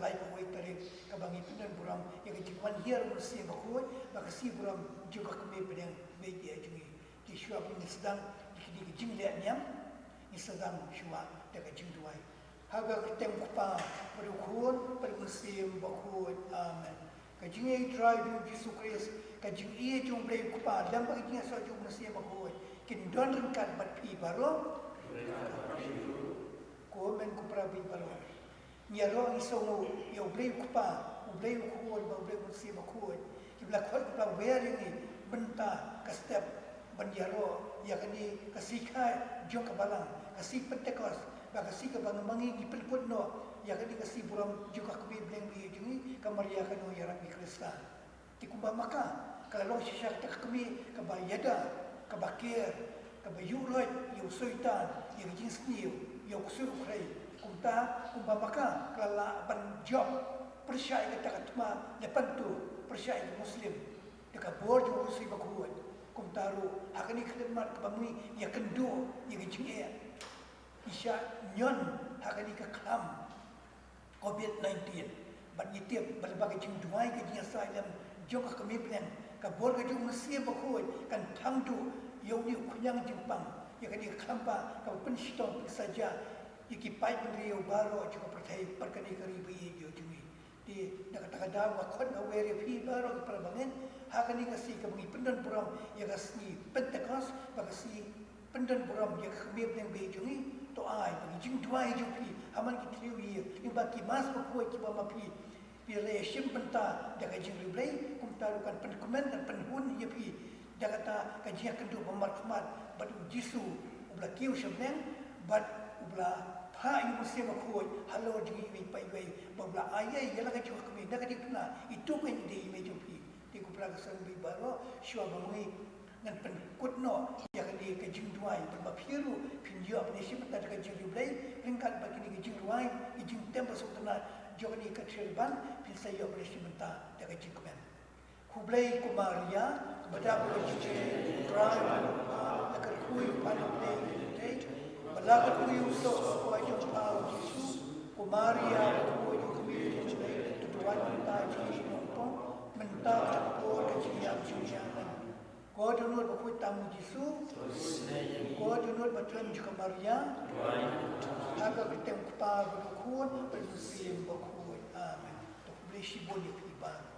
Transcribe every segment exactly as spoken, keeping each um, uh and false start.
Lai kawei tarik kaba ngi pyndon burom ïa ka jingwan hiar u Mynsiem Bakhuid bad ka sngi burom jong ka Kmie Pdeng Baieit jong ngi. Te shuwa ba ngin sdang ïa kine ki jingleh niam, ngin sdang shuwa da ka jingduwai. Ha ka kyrteng u Kpa bad u Khun bad u Mynsiem Bakhuid. Amen. Ka jingïeit Trai jong u Jisu Khrist, ka jingïeit jong u Blei u Kpa, lem bad ka jingïasoh jong u Mynsiem Bakhuid, kin don ryngkat bad phi baroh. Ko men ko para bangeit baroh. Ngi ïaroh ngi sngewnguh ïa u Blei u Kpa, u Blei u Khun bad u Blei u Mynsiem Bakhuid. Ki ba la khot, ki ba la wer ïa ngi mynta ka step ban ïaroh ïa kane ka sngi kha jong ka Balang, ka sngi Pentekost, bad ka sngi kaba ma ngi ngi pynkut noh ïa kane ka sngi burom jong ka Kmie Pdeng Baieit jong ngi, ka Maria ka Nongïarap ngi Khrist. Te kumba ma ka, ka la long shisha kata ka kmie kaba ïada, kaba ker, kaba ïuh loit ïa u Soitan, ïa ka jingsniew, ïa u ksuid u khrei. Kumta, kumba ma ka, ka la lah ban jop pyrshah ïa kata ka thma lypantu, pyrshah ïa ki Muslim, da ka bor jong u Mynsiem Bakhuid. Kumta ruh, ha kane ka khyllipmat kaba ma ngi ïakynduh ïa ka jingeh, ngi shah ñion ha kane ka khlam Covid nineteen. Bad ngi tip ba lyngba ka jingduwai, ka jingïasaid lem jong ka Kmie Pdeng, ka bor ka jong u Mynsiem Bakhuid kan thang duh ïa une u khñiang jingpang, ïa kane ka khlampah kaba pynshitom pynsaja ïa ki paid bynriew baroh jong ka pyrthei bad kane ka ri ba ïeit jong ngi. Te na kata ka daw nga khot nga wer ïa phi baroh ki para bangeit ha kane ka sngi kaba ngi pyndon burom ïa ka sngi Pentekost, bad ka sngi pyndon burom ïa ka Kmie Pdeng Baieit jong ngi. To ai ba ki jingduwai jong phi ha man ki thliew ïing, lyngba ki Mass bakhuid kiba ma phi, phi la ïashim bynta da ka jingriewblei. Kumta ruh kan pynkmen, kan pynhun ïa phi da kata ka jingïakynduh ba markhmat bad u Jisu uba la kiew sha bneng, bad uba la phah ïa u Mynsiem Bakhuid halor jong ngi iwei pa iwei, bad uba la ai ïa la ka jong ka kmie na ka diengphna. Ito kein i dei i mei jong phi. Te ko para ka seng baieit baroh, shuwa ba ma ngi ngan pynkut noh ïa kane ka jingduwai, bad ba phi ruh phin ïoh ban ïashim bynta da ka jingriewblei ryngkat bad kine ki jingduwai, ki jingtem ba sngewtynnat jong kane ka thriar ban, phin sa ïoh ban ïashim bynta da ka jingkmen. Khublei ko Maria, ba dap ka jingïeit, U Trai u don bad pha, la kyrkhu ïa pha na pdeng ki kynthei, bad la kyrkhu ïa u soh u spah jong pha u Jisu. Ko Maria, ko Kmie jong U Blei, to duwai ïa ngi kita ki nongpop, mynta bad ha ka por ka jingïap jong ngi. Amen. Ko Dohnud bakhuid tam u Jisu. Ko Dohnud bathlem jong ka Maria. Ha ka kyrteng u Kpa bad u Khun bad u Mynsiem Bakhuid. Amen. To khublei shibun ïa phi baroh.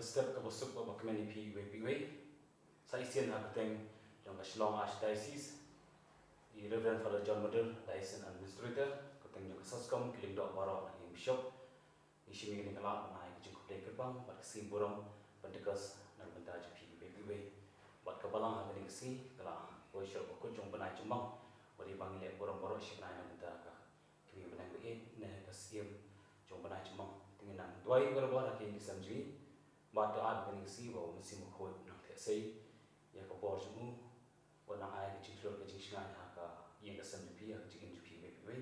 Step kaba suk bad bakmen ïa phi iwei pa iwei. Sa shisien ha ka kyrteng jong ka Shillong Archdiocese, i Reverend Father John Madur, Diocesan Administrator, ka kyrteng jong ka SASCOM, ki lyngdoh baroh na ki Bishop, ngi shim ïa kane ka lad ban ai ka jingkhublei kyrpang bad ka sngi burom Pentecost na ka bynta jong phi iwei pa iwei. Bad ka Balang ha kane ka sngi ka la poi sha ka kut jong u bnai jong u Balang, bad i ba ngi leh burom baroh shi bnai na ka bynta ka kmie bneng ba ïeit ne ka Syiem jong u bnai jong u Balang. Te ngin nang duwai barabor ha ka ïing ka sem jong ngi. Bad to ai ba kane ka sngi ba u Mynsiem Bakhuid un nang theh sei ïa ka bor jong u, bad nang ai ka jingkhlur ka jingshngaiñ ha ka ïing ka sem jong phi, ha ka jingim jong phi iwei pa iwei.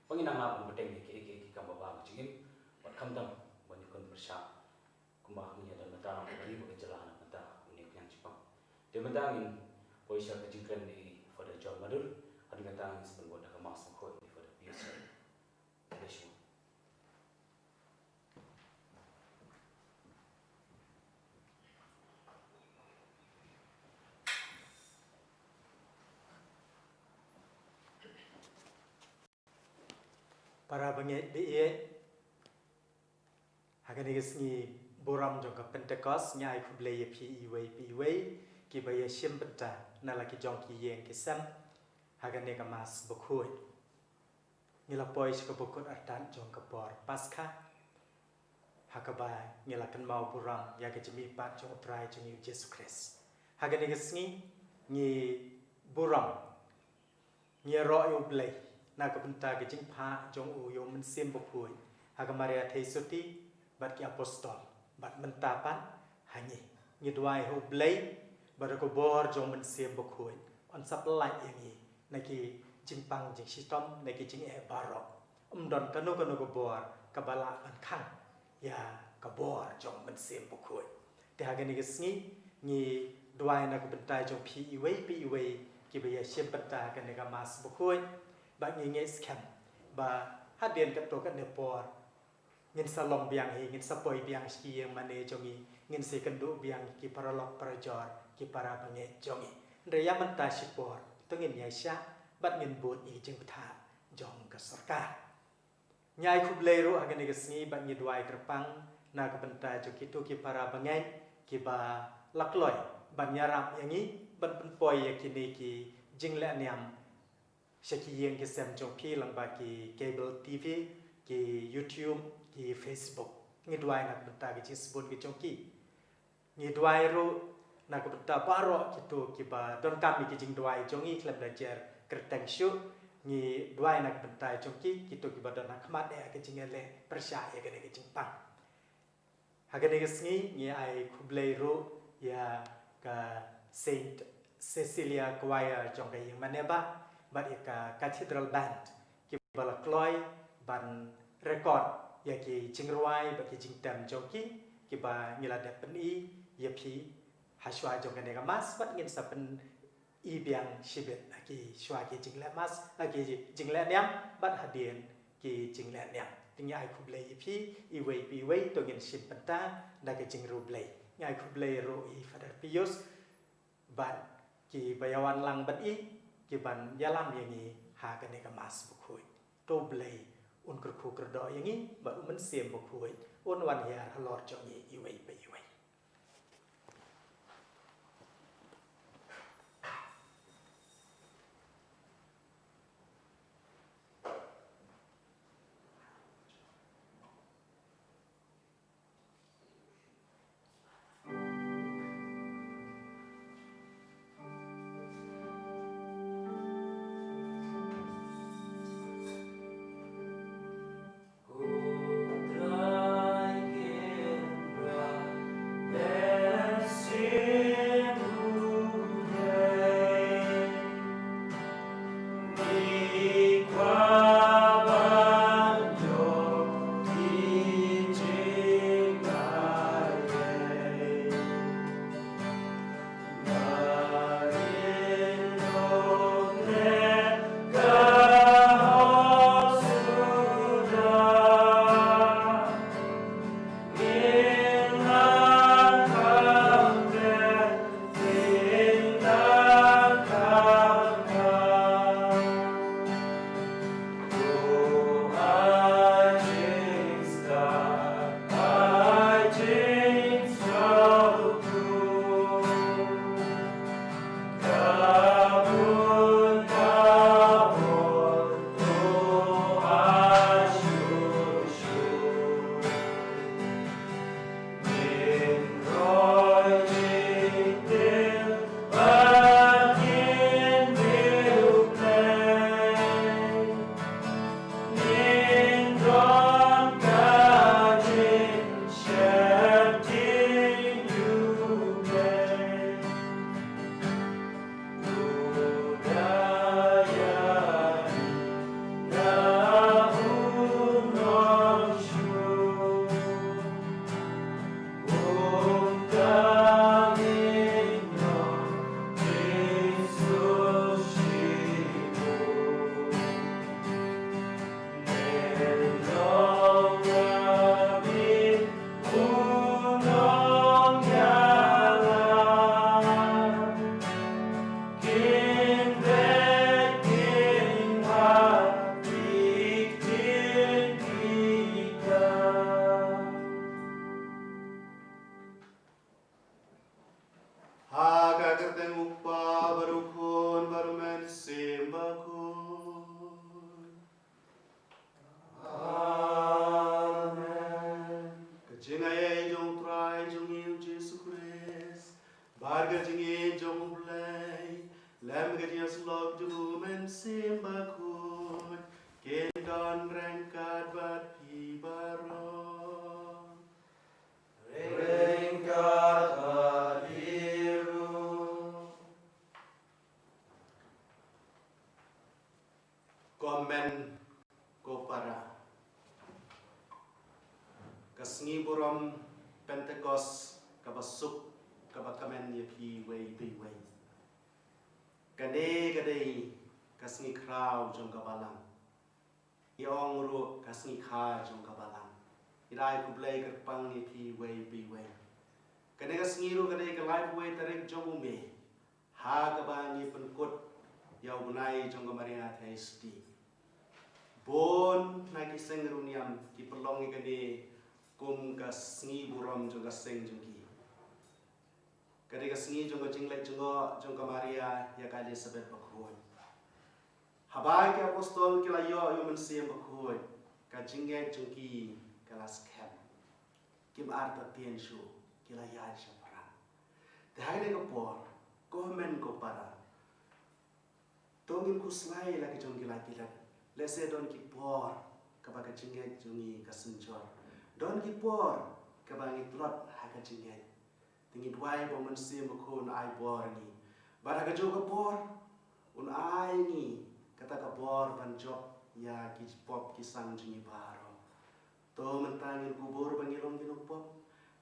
Ba ngin nang lah ban bteng ïa kiei kiei ki kam ba bha ka jingim, bad khamtam ban ïakhun pyrshah kumba ngi ïa don mynta na ka ri bad ka jylla na ka bynta une u khñiang jingpang. Te mynta ngin poi sha ka jingkren na i Father John Madur, hadien kata ngin sa pynbud da ka Mass Bakhuid na i Father Pius. Khublei shibun. Para bangeit ba ïeit, ha kane ka sngi burom jong ka Pentecost, ngi ai khublei ïa phi iwei pa iwei kiba ïa shim bynta na la ki jong ki ïing ki sem ha kane ka Mass Bakhuid. Ngi la poi sha kaba kut artat jong ka por Paskha, ha kaba ngi la kynmaw burom ïa ka jingmihpat jong U Trai jong ngi U Jisu Khrist. Ha kane ka sngi ngi burom, ngi ïaroh ïa U Blei na ka bynta ka jingphah jong u ïa U Mynsiem Bakhuid ha ka Maria Theisotti bad ki apostol, bad mynta pat ha ngi. Ngi duwai ha U Blei ba da ka bor jong U Mynsiem Bakhuid un sa pyllait ïa ngi na ki jingpang jingshitom, na ki jingeh baroh. Ym don kano kano ka bor kaba lah ban khang ïa ka bor jong U Mynsiem Bakhuid. Te ha kane ka sngi ngi duwai na ka bynta jong phi iwei pa iwei kiba ïa shim bynta ha kane ka Mass Bakhuid, bad ngi ngeit skhem ba hadien katto katne por ngin sa long biang hi, ngin sa poi biang sha ki ïing mane jong ngi, ngin sa ïakynduh biang ki paralok parajor, ki para bangeit jong ngi. Hynrei ïa mynta shipor to ngin ïaishah bad ngin bud ïa ki jingbthah jong ka sorkar. Ngi ai khublei ruh ha kane ka sngi bad ngi duwai kyrpang na ka bynta jong kito ki para bangeit kiba la kloi ban ïarap ïa ngi ban pynpoi ïa kine ki jinglehniam sha ki ïing ki sem jong phi lyngba ki cable T V, ki YouTube, ki Facebook. Ngi duwai na ka bynta ka jingsbun ka jong ki. Ngi duwai ruh na ka bynta baroh kito kiba donkam ïa ki jingduwai jong ngi khlem da jer kyrteng shuh. Ngi duwai na ka bynta jong ki, kito kiba don ha khmat eh ha ka jingïaleh pyrshah ïa kane ka jingpang. Ha kane ka sngi ngi ai khublei ruh ïa ka Saint Cecilia Choir jong ka ïing mane bah bad ïa ka Cathedral Band kiba la kloi ban record ïa ki jingrwai bad ki jingtem jong ki kiba ngi la dep pyni ïa phi ha shuwa jong kane ka Mass, bad ngin sa pyni biang shibit ha ki shuwa ki jingleh Mass, ha ki jinglehniam bad hadien ki jinglehniam. Te ngi ai khublei ïa phi iwei pa iwei, to ngin shim bynta da ka jingriewblei. Ngi ai khublei ruh ïa i Father Pius bad kiba ïa wan lang bad i, kiban ïalam ïa ngi ha kane ka Mass Bakhuid. To U Blei un kyrkhu kyrdoh ïa ngi bad U Mynsiem Bakhuid un wan hiar halor jong ngi iwei pa iwei. jong u Trai jong ngi u Jisu Khrist, bad ka jingïeit jong u Blei, lem ka jingïasyllok jong u Mynsiem Bakhuid, kin don ryngkat bad phi baroh. Ryngkat bad phi ruh. Ko hynmen ko para, ka sngi burom Pentekost kaba suk kaba kmen ïa phi uwei pa uwei. Kane ka dei ka sngi khraw jong ka Balang. Ngi ong ruh ka sngi kha jong ka Balang. Ngi ai khublei kyrpang ïa phi uwei pa uwei. Kane ka sngi ruh ka dei ka laiphew wei tarik jong u May, ha kaba ngi pynkut ïa u bnai jong ka Maria Theisotti. Bun na ki seng riewniam ki pynlong ïa kane kum ka sngi burom jong ka seng jong ki. Ka dei ka sngi jong ka jingleit jngoh jong ka Maria ïa ka Elizabeth Bakhuid. Haba ki apostol ki la ïoh ïa u Mynsiem Bakhuid, ka jingngeit jong ki ka la skhem. Kim artatien shuh, ki la ïaid shaphrang. Te ha kane ka por, ko hynmen ko para, to ngin khuslai la ki jong ki lait ki lait. Lehse don ki por kaba ka jingngeit jong ngi ka synjor. Don ki por kaba ngi tlot ha ka jingngeit. Te ngi duwai ba u Mynsiem Bakhuid un ai bor ngi. Bad ha kajuh ka por un ai ngi kata ka bor ban jop ïa ki pop ki sang jong ngi baroh. To mynta ngin kubur ba ngi long ki nongpop,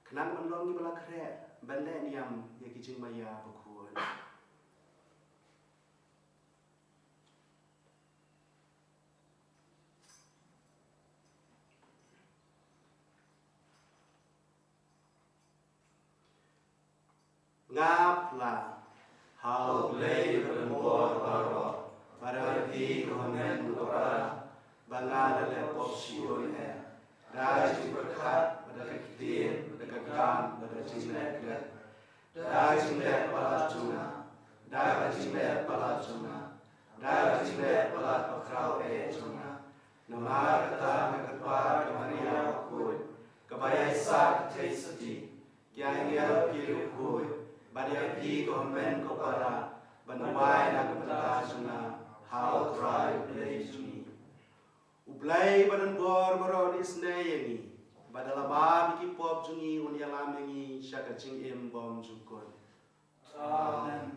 khnang ban long kiba la khreh ban leh niam ïa ki jingmaïa bakhuid. Nga phla ha U Blei ba donbor baroh, bad ha phi ko hynmen ko para, ba nga la leh pop shuh eh, da ka jingpyrkhat, bad da ka ktien, bad da ka kam, bad da ka jingleh klet, da ka jingleh palat jong nga, da ka jingleh palat jong nga, da ka jingleh palat bakhraw eh jong nga. Namar kata nga kyrpad ïa ka Maria bakhuid, kaba ïaisah ka Theisotti, ki angel ki riewkhuid, bad ïa phi ko hynmen ko para, ban duwai na ka bynta jong nga ha U Trai U Blei jong ngi. U Blei ba donbor baroh un isynei ïa ngi, bad da la map ïa ki pop jong ngi un ïalam ïa ngi sha ka jingim bymjukut. Amen.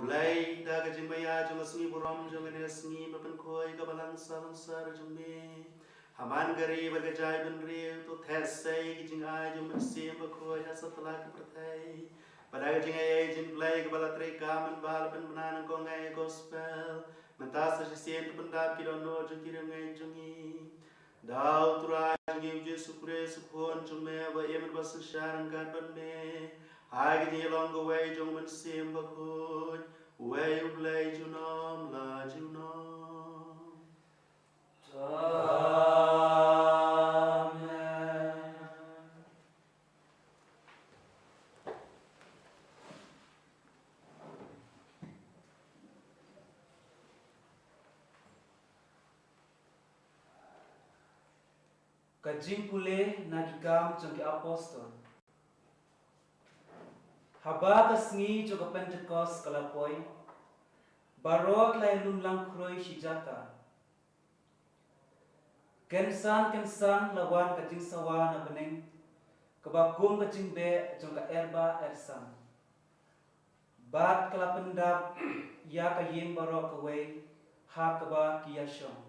Blei, da ka jingmaïa jong ka sngi burom jong kane ka sngi, ba pynkhoi ka balang salonsar jong me. Ha man ka ri bad ka jaitbynriew, to theh sei ki jingai jong u Mynsiem Bakhuid ha satlak ka pyrthei. Bad da ka jingaiei jong U Blei kaba la treikam mynba la pynbna nyngkong ïa ka gospel, mynta sa shisien to pyndap ki dohnud jong ki riewngeit jong ngi. Da U Trai jong ngi U Jisu Khrist U Khun jong me, uba im bad synshar ryngkat bad me ha ka jingïalong kawei jong U Mynsiem Bakhuid, uwei U Blei junom la junom. Amen. Ka jingpule na Ki Kam jong ki Apostol. Haba ka sngi jong ka Pentekost ka la poi, baroh ki la ïalum lang khrui shi jaka. Kynsan kynsan la wan ka jingsawa na bneng, kaba kum ka jingbeh jong ka erba ersam. Bad ka la pyndap ïa ka ïing baroh kawei ha kaba ki ïashong.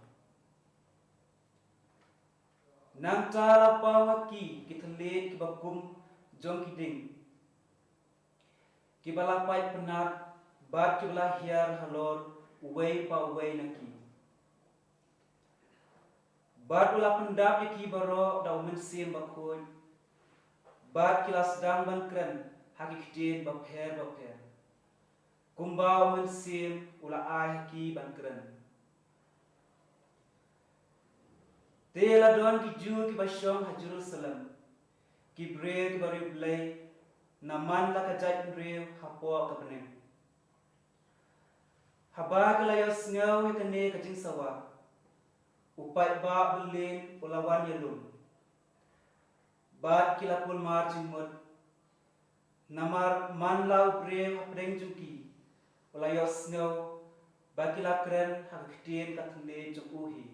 Nangta la paw ha ki ki thylliej kiba kum jong ki dieng, kiba la pait pynat, bad kiba la hiar halor uwei pa uwei na ki. Bad u la pyndap ïa ki baroh da U Mynsiem Bakhuid, bad ki la sdang ban kren ha ki ktien bapher bapher, kumba U Mynsiem u la ai ha ki ban kren. Te la don ki Jiw kiba shong ha Jerusalem, ki briew kiba riewblei na man la ka jaitbynriew hapoh ka bneng. Haba ki la ïohsngew ïa kane ka jingsawa, u paidbah byllien u la wan ïalum, bad ki la kulmar jingmut, namar man la u briew hapdeng jong ki u la ïohsngew ba ki la kren ha ka ktien ka thylliej jong u hi.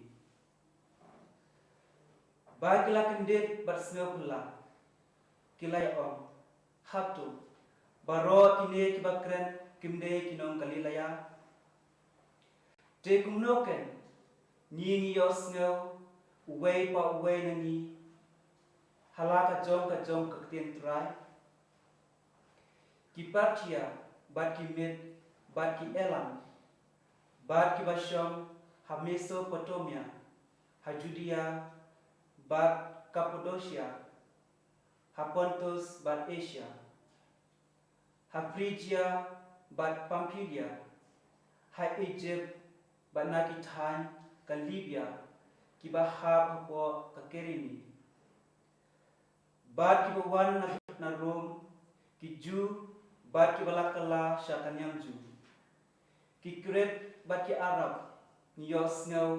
Ba ki la kyndit bad sngewphylla, ki la ïa ong, hato baroh kine kiba kren kim dei ki nong Galilea? Te kumno ken ngi ngi ïohsngew uwei pa uwei na ngi ha la ka jong ka jong ka ktien Trai? Ki Parthia, bad ki Mid, bad ki Elam, bad kiba shong ha Mesopotamia, ha Judia bad Kapadosia, ha Pontus bad Asia, ha Phrijia bad Pamphilia, ha Ijipt bad na ki thaiñ ka Libia kiba hap hapoh ka Kirene, bad kiba wan na, na Rom, ki Jiw bad kiba la kylla sha ka niam Jiw, ki Krit bad ki Arab, ngi ïohsngew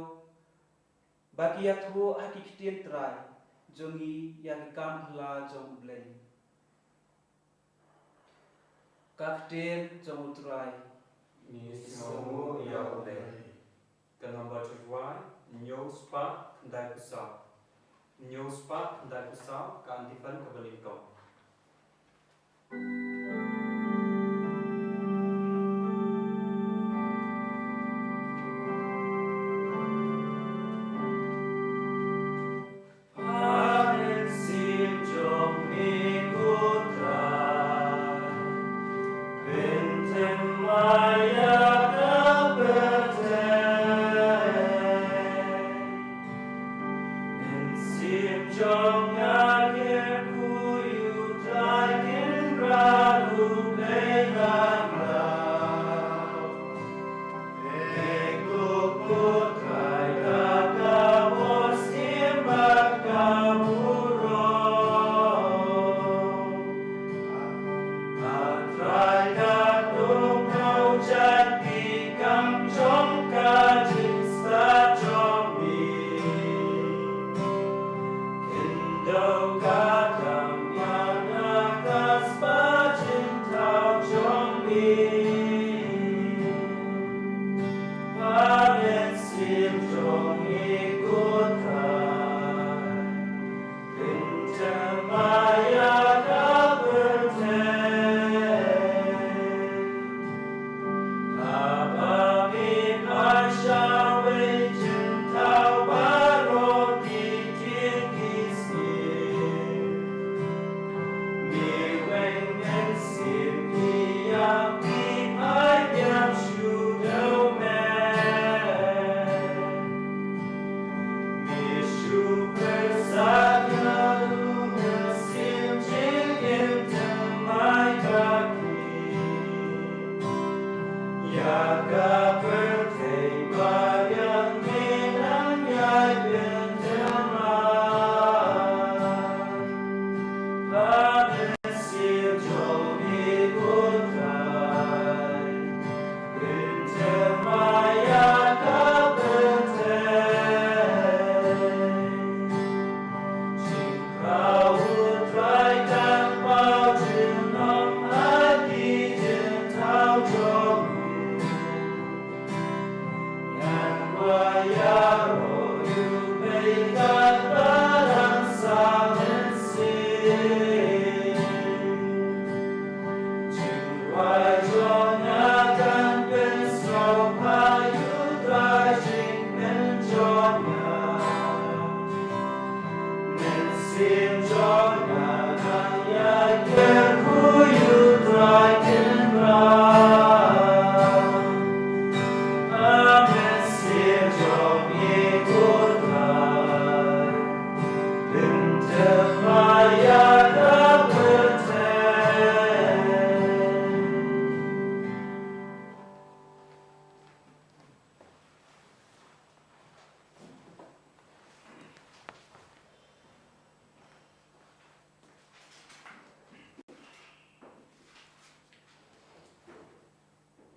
ba ki ïathuh ha ki ktien Trai jong ngi ïa ki kam phylla jong U Blei. Ka ktien jong U Trai. Ngi sngewnguh ïa U Blei. Ka namba jong U Trai, hynñiew spah khyndai phew saw. Hynñiew spah khyndai phew saw, ka antiphon kaba nyngkong. Mynsiem jong me ko Trai, pyntheng ma ïa ka pyrthei. Mynsiem jong nga kyrkhu ïa U Trai Kynrad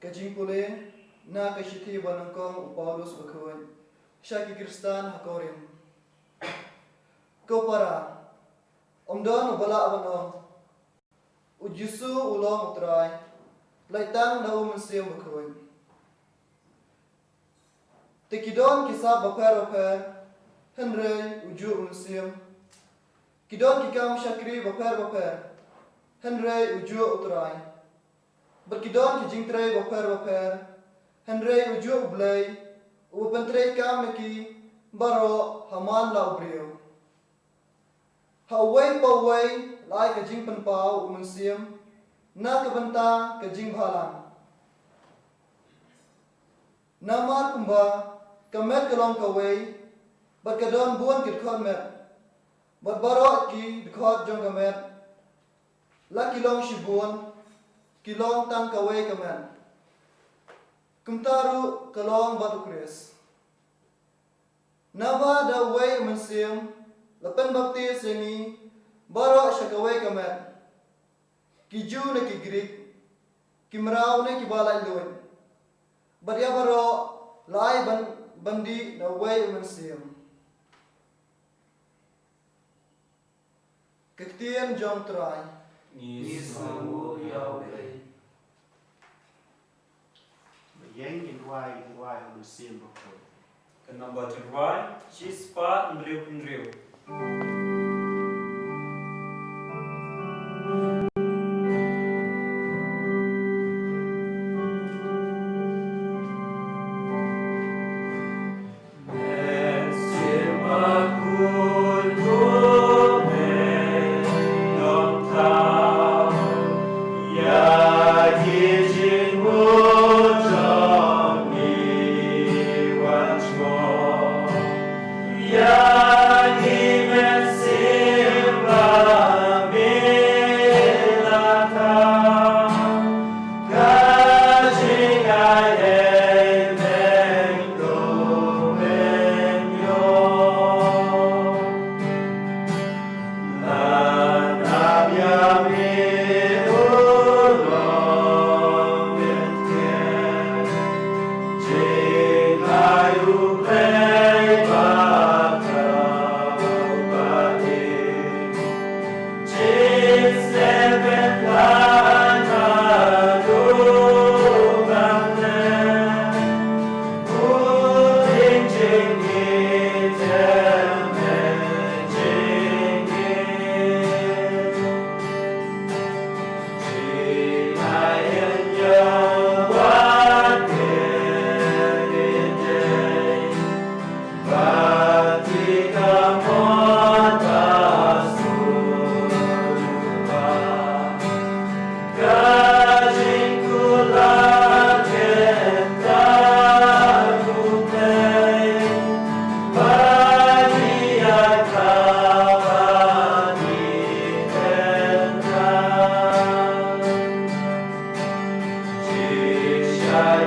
Ka jingpule na ka shithi ba nyngkong u Paulus bakhuid sha ki Khristan ha Korinth. Ko para, ym don uba lah ban ong, U Jisu u long U Trai, lait tang da u Mynsiem Bakhuid. Te ki don ki sap bapher bapher, hynrei u juh u Mynsiem. Ki don ki kam shakri bapher bapher, hynrei u juh U Trai. Bad ki don ki jingtrei bapher bapher, hynrei u juh U Blei, uba pyntreikam ïa ki baroh ha man la u briew. Ha uwei pa uwei la ai ka jingpynpaw u Mynsiem na ka bynta ka jingbhalang. Namar kumba ka met ka long kawei, bad ka don bun ki dkhot met, bad baroh ki dkhot jong ka met, la ki long shibun, ki long tang kawei ka met. Kumta ruh ka long bad U Khrist. Naba da uwei u Mynsiem la pynbaptis ïa ngi baroh sha kawei ka met, ki Jiw ne ki Grik, ki mraw ne kiba laitluid, bad ïa baroh la ai ban, ban dih na uwei u Mynsiem. Ka ktien jong U Trai. Ngi sngewnguh ïa U Blei. Ïa ngin duwai, ngin duwai ha u Mynsiem Bakhuid. Ka namba jong u Trai, shispah hynriew hynriew. Ale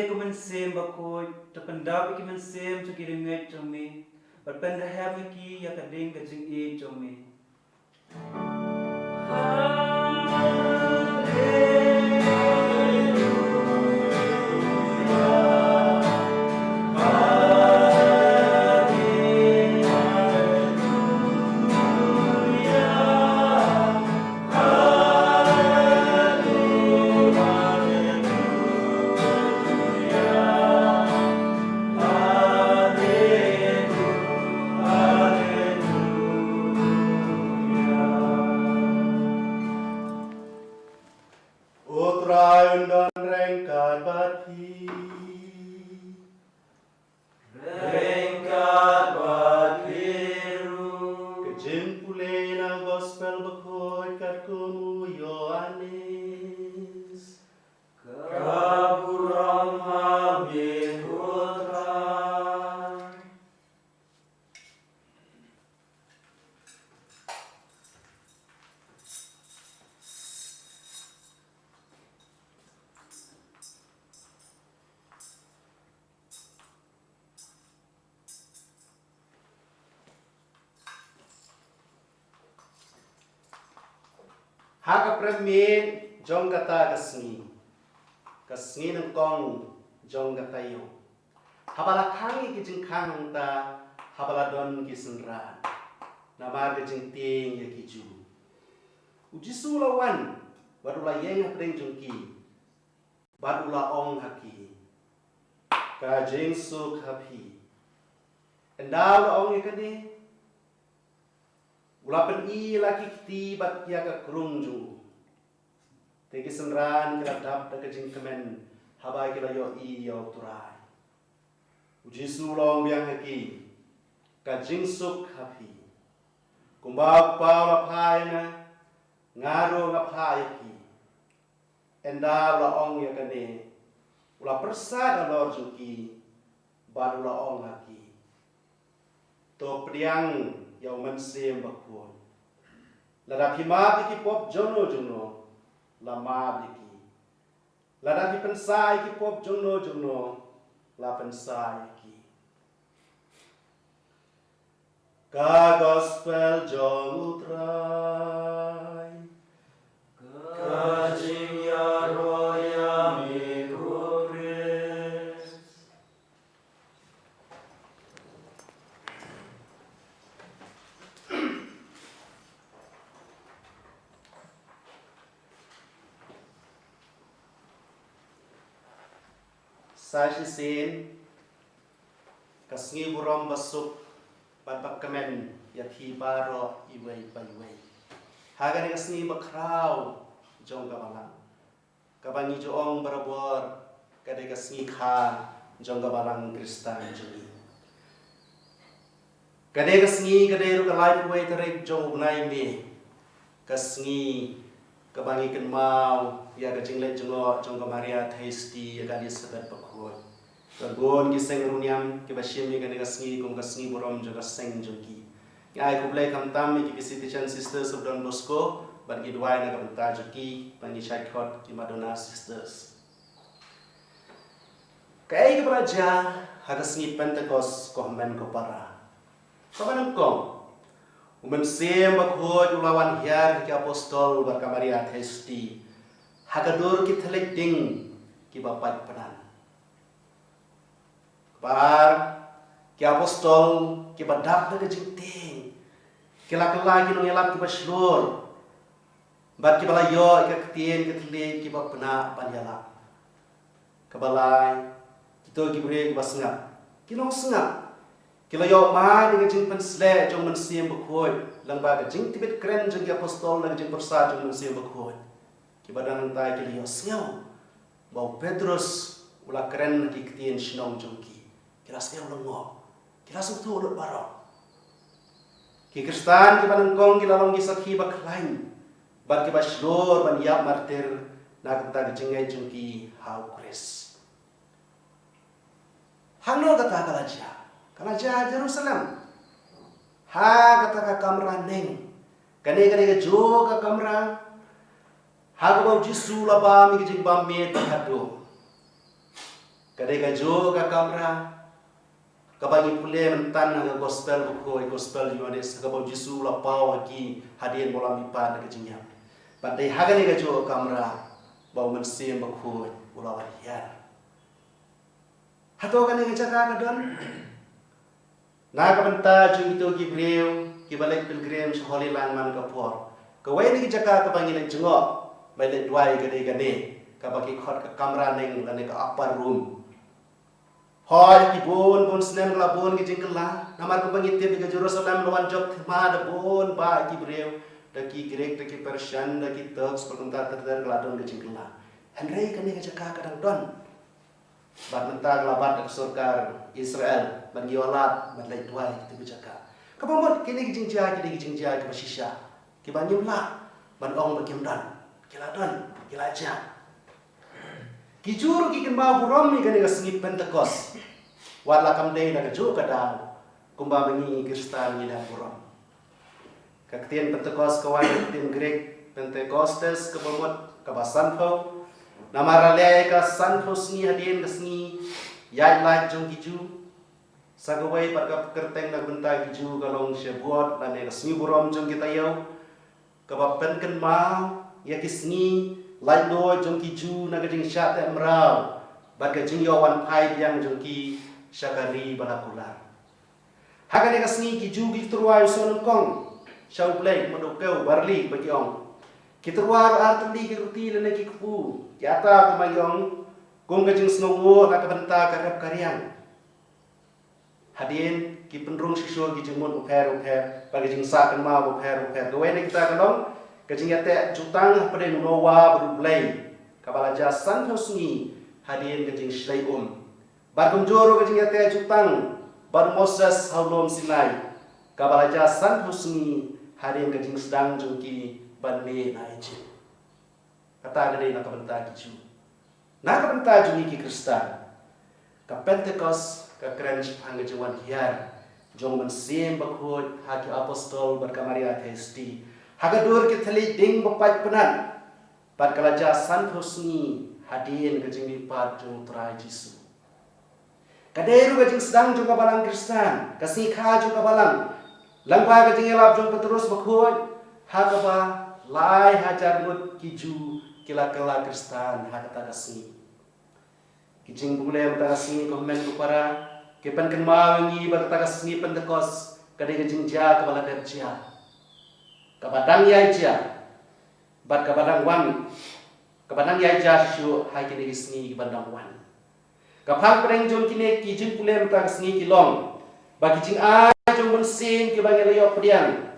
ko Mynsiem Bakhuid, to pyndap ïa ki mynsiem jong ki riewngeit jong me, bad pynrhem ïa ki ïa ka ding ka jingïeit jong me. U Trai un don ryngkat bad phi. Ryngkat bad phi ruh. Ka jingpule na Gospel Bakhuid katkum u Ïoannis. Ka burom ha me ko Trai. Ha ka prem miet jong kata ka sngi, ka sngi nyngkong jong ka taïew, haba la khang ïa ki jingkhang hangta, haba la don ki synran namar ka jingtieng ïa ki Jiw, u Jisu u la wan bad u la ïeng hapdeng jong ki. Bad u la ong ha ki, ka jingsuk ha phi. Ynda u la ong ïa kane, u la pyni la ki kti bad ïa ka krung jong u. Te ki synran ki la dap da ka jingkmen haba ki la ïohi ïa u Trai. Jisu u la ong biang ha ki, ka jingsuk ha phi. Kumba u Kpa u la phah ïa nga, nga ruh nga phah ïa phi. Ynda u la ong ïa kane, u la pyrsad halor jong ki, bad u la ong ha ki, to pdiang ïa u Mynsiem Bakhuid. Lada phi map ïa ki pop jongno jongno, la map ïa ki. Lada phi pynsah ïa ki pop jongno jongno, la pynsah ïa ki. Ka Gospel jong U Trai. Ka jingïaroh ïa me ko Khrist. Sa shisien, ka sngi burom basuk bad bakmen ïa phi baroh iwei pa iwei ha kane ka sngi bakhraw jong ka Balang, kaba ngi ju ong barabor ka dei ka sngi kha jong ka Balang Khristan jong ngi. Ka dei ka sngi, ka dei ruh ka laiphew wei tarik jong u bnai May, ka sngi kaba ngi kynmaw ïa ka jingleit jngoh jong ka Maria Theisotti ïa ka Elizabeth Bakhuid. Bad bun ki seng riewniam kiba shim ïa kane ka sngi kum ka sngi burom jong ka seng jong ki. Ngi ai khublei khamtam ïa ki Visitation Sisters of Don Bosco bad ngi duwai na ka bynta jong ki, bad ngi shait khot ki Madonna Sisters. Kaei kaba la jia ha ka sngi Pentekost, ko hynmen ko para? Kaba nyngkong, u Mynsiem Bakhuid u la wan hiar ha ki apostol bad ka Maria Theisotti ha ka dur ki thylliej ding kiba pait pynban. Kaba ar, ki apostol kiba dap da ka jingtieng ki la kylla ki nongïalap kiba shlur bad kiba la ïoh ïa ka ktien ka thylliej kiba pynah ban ïalap. Kaba lai, kito ki briew kiba sngap, ki nongsngap, ki la ïoh mad ïa ka jingpynsleh jong u Mynsiem Bakhuid lyngba ka jingtbit kren jong ki apostol, na ka jingpyrsad jong u Mynsiem Bakhuid. Kiba don hangtai ki la ïohsngew ba u Petros u la kren ha ki ktien shnong jong ki. Ki la sngew lyngngoh, ki la sngewthuh lut baroh. Ki Khristan kiba nyngkong ki la long ki sakhi ba khlaiñ bad kiba shlur ban ïap martir na ka bynta ka jingngeit jong ki ha u Khrist. Hangno kata ka la jia? Ka la jia ha Jerusalem, ha kata ka kamra neng. Kane ka dei kajuh ka kamra ha kaba u Jisu u la bam ïa ka jingbam miet haduh. Ka dei kajuh ka kamra kaba ngi pule mynta ha ka Gospel Bakhuid, Gospel Ïoannis, ha kaba u Jisu u la paw ha ki hadien ba u la mihpat na ka jingïap. Bad dei ha kane kajuh ka kamra ba u Mynsiem Bakhuid u la wan hiar. Hato kane ka jaka ka don na ka bynta jong kito ki briew kiba leit pilgrim sha Holy Land man ka por? Kawei na ki jaka kaba ngi leit jngoh ban leit duwai ka dei kane, kaba ki khot ka kamra neng lane ka upper room. Hooid, ki bun bun snem ka la bun ka jingkylla, namar kumba ngi tip ïa ka Jerusalem la wan jop thma da bun bah ki briew, da ki Greek, da ki Persian, da ki Turks, bad kumta ter ter ka la don ka jingkylla. Hynrei kane ka jaka ka dang don. Bad mynta ka la bat da ka sorkar Israel ban ïoh lad ban leit duwai kito ki jaka. Kaba mut kine ki jingjia, kine ki jingjia kiba shisha kiba ngim lah ban ong ba kim don. Ki la don, ki la jia. Ki Jiw ruh ki kynmaw burom ïa kane ka sngi Pentekost, wat la kam dei na kajuh ka daw kumba ma ngi Khristan ngi la burom. Ka ktien Pentekost ka wan na ka ktien Greek Pentekostes, kaba mut kaba sanphew. Namar la leh ïa ka sanphew sngi hadien ka sngi ïaid lait jong ki Jiw. Sa kawei pat ka kyrteng na ka bynta ki Jiw ka long Shavuot, lane ka sngi burom jong ki taïew, kaba pynkynmaw ïa ki sngi laitluid jong ki Jiw na ka jingshah teh mraw bad ka jingïoh wan phai biang jong ki sha ka ri ba la kular. Ha kane ka sngi ki Jiw ki tyrwa ïa u soh nyngkong sha U Blei, mut u kew barli ba ki ong. Ki tyrwa ruh ar tylli ki ruti lane ki kpu, ki ata kumba ki ong, kum ka jingsngewnguh na ka bynta ka rep ka riang. Hadien ki pynrung shisha ki jingmut bapher bapher bad ki jingsah kynmaw bapher bapher. Kawei na kita ka long ka jingïateh jutang hapdeng u Noah bad U Blei, kaba la jia sanphew sngi hadien ka jingshlei um. Bad kumjuh ruh ka jingïateh jutang bad u Moses ha u lum Sinai, kaba la jia sanphew sngi hadien ka jingsdang jong ki ban mih na Ijipt. Kata ka dei na ka bynta ki Jiw. Na ka bynta jong ngi ki Khristan, ka Pentekost ka kren shaphang ka jingwan hiar jong u Mynsiem Bakhuid ha ki apostol bad ka Maria Theisotti ha ka dur ki thylliej ding ba paid Pnat, bad ka la jia sanphew sngi hadien ka jingmihpat jong u Trai Jisu. Ka dei ruh ka jingsdang jong ka Balang Khristan, ka sngi kha jong ka Balang, lyngba ka jingïalap jong u Petrus Bakhuid, ha kaba lai hajar ngut ki Jiw ki la kylla Khristan ha kata ka sngi. Ki jingpule mynta ka sngi, ko hynmen ko para, ki pynkynmaw ïa ngi ba kata ka sngi Pentekost ka dei ka jingjia kaba la dep jia, kaba dang ïai jia, bad kaba dang wan, kaba dang ïai jia shuh ha kine ki sngi kiba dang wan. Ka phang pdeng jong kine ki jingpule mynta ka sngi ki long ba ki jingai jong u Mynsiem kiba ngi la ïoh pdiang,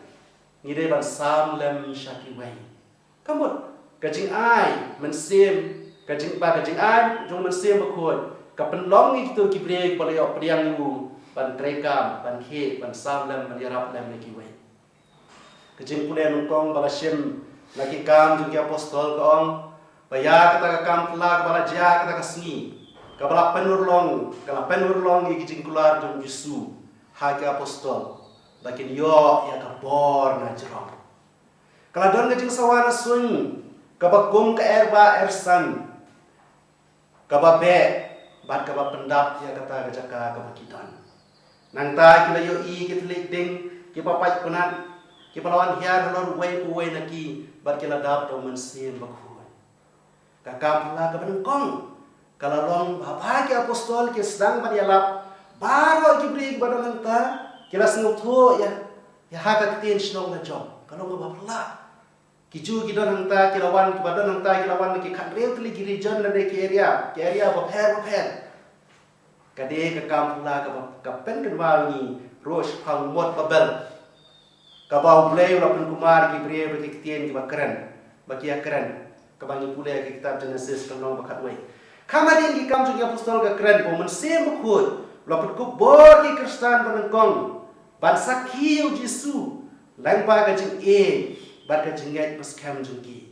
ngi dei ban sam lem sha kiwei. Ka mut, ka jingai Mynsiem, ka jing, ba ka jingai jong u Mynsiem Bakhuid ka pynlong ïa kito ki briew kiba la ïoh pdiang ïa u ban treikam, ban khih, ban sam lem, ban ïarap lem ïa kiwei. Ka jingpule nyngkong ba la shim na Ki Kam jong ki Apostol ka ong ba ïa kata ka kam phylla kaba la jia kata ka sngi, kaba la pynurlong, ka la pynurlong ïa ki jingkular jong u Jisu ha ki apostol ba kin ïoh ïa ka bor na jrong. Ka la don ka jingsawa na suiñ kaba kum ka erbah ersan, kaba beh bad kaba pyndap ïa kata ka jaka kaba ki don. Nangta ki la ïohi ki thylliej ding kiba paid Pnat kiba la wan hiar halor uwei pa uwei na ki, bad ki la dap da u Mynsiem Bakhuid. Ka kam phylla kaba nyngkong ka la long ba haba ki apostol ki sdang ban ïalap, baroh ki briew kiba don hangta ki la sngewthuh ïa, ïa ha ka ktien shnong la jong. Ka long kaba phylla. Ki Jiw ki don hangta ki la wan, kiba don hangta ki la wan na ki khathynriew tylli ki region lane ki area, ki area bapher bapher. Ka dei ka kam phylla kaba, ka pynkynmaw ïa ngi ruh shaphang u mot Babel, kaba U Blei u la pynkulmar ïa ki briew bad ki ktien kiba kren, ba ki ïakren, kaba ngi pule ha ka kitab Jenesis ka lynnong ba khatwei. Kham hadien Ki Kam jong ki Apostol ka kren ba u Mynsiem Bakhuid u la pynkup bor ïa ki Khristan ba nyngkong ban sakhi ïa u Jisu lyngba ka jingïeit bad ka jingngeit ba skhem jong ki.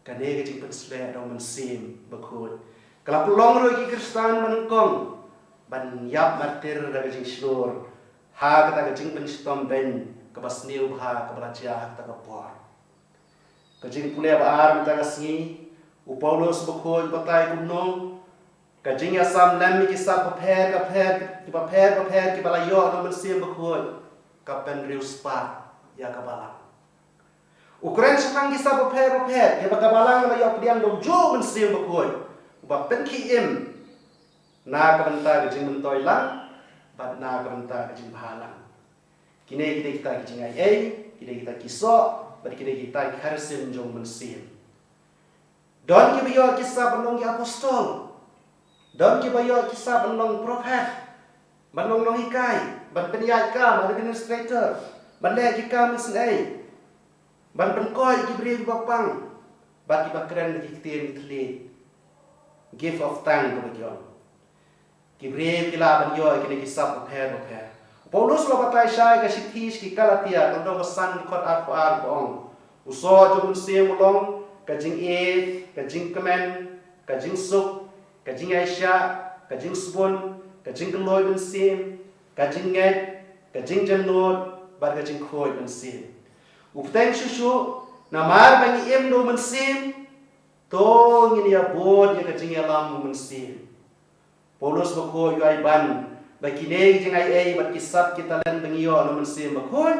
Kane ka jingpynsleh da u Mynsiem Bakhuid ka la pynlong ruh ïa ki Khristan ba nyngkong ban ïap martir da ka jingshlur ha kata ka jingpynshitom beiñ kaba sniew bha kaba la jia ha kata ka por. Ka jingpule ba ar mynta ka sngi, u Paulus Bakhuid u batai kumno ka jingïasam lem ïa ki sap bapher bapher, ki bapher bapher kiba la ïoh na u Mynsiem Bakhuid ka pynriewspah ïa ka Balang. U kren shaphang ki sap bapher bapher kiba ka Balang ka la ïoh pdiang da ujuh u Mynsiem Bakhuid uba pynkhih im na ka bynta ka jingmyntoi lang bad na ka bynta ka jingbha lang. Kine ki dei kita ki jingai ei, ki dei kita ki soh, bad ki dei kita ki kharisim jong u Mynsiem. Don kiba ïoh ki sap ban long ki apostol. Don kiba ïoh ki sap ban long prophet, ban long nonghikai, ban pynïaid kam administrator, ban leh ki kam isynei, ban pynkoit ki briew kiba pang, bad kiba kren ki ktien ki thylliej. Gift of tongue kaba ki ong. Ki briew ki lah ban ïoh ïa kine ki sap bapher bapher. U Paulus u la batai shai ha ka shithi sha ki Galatia, ka lynnong ba san, dkhot arphew ar, ba ong: U soh jong u Mynsiem u long ka jingïeit, ka jingkmen, ka jingsuk, ka jingïaishah, ka jingsbun, ka jingkylluid mynsiem, ka jingngeit, ka jingjemnud, bad ka jingkhuid mynsiem. U bteng shuh shuh, namar ba ngi im da u Mynsiem, to ngin ïa bud ïa ka jingïalam u Mynsiem. Paulus Bakhuid u ai ban ba kine ki jingai ei bad ki sap ki talent ba ngi ïoh na u Mynsiem Bakhuid,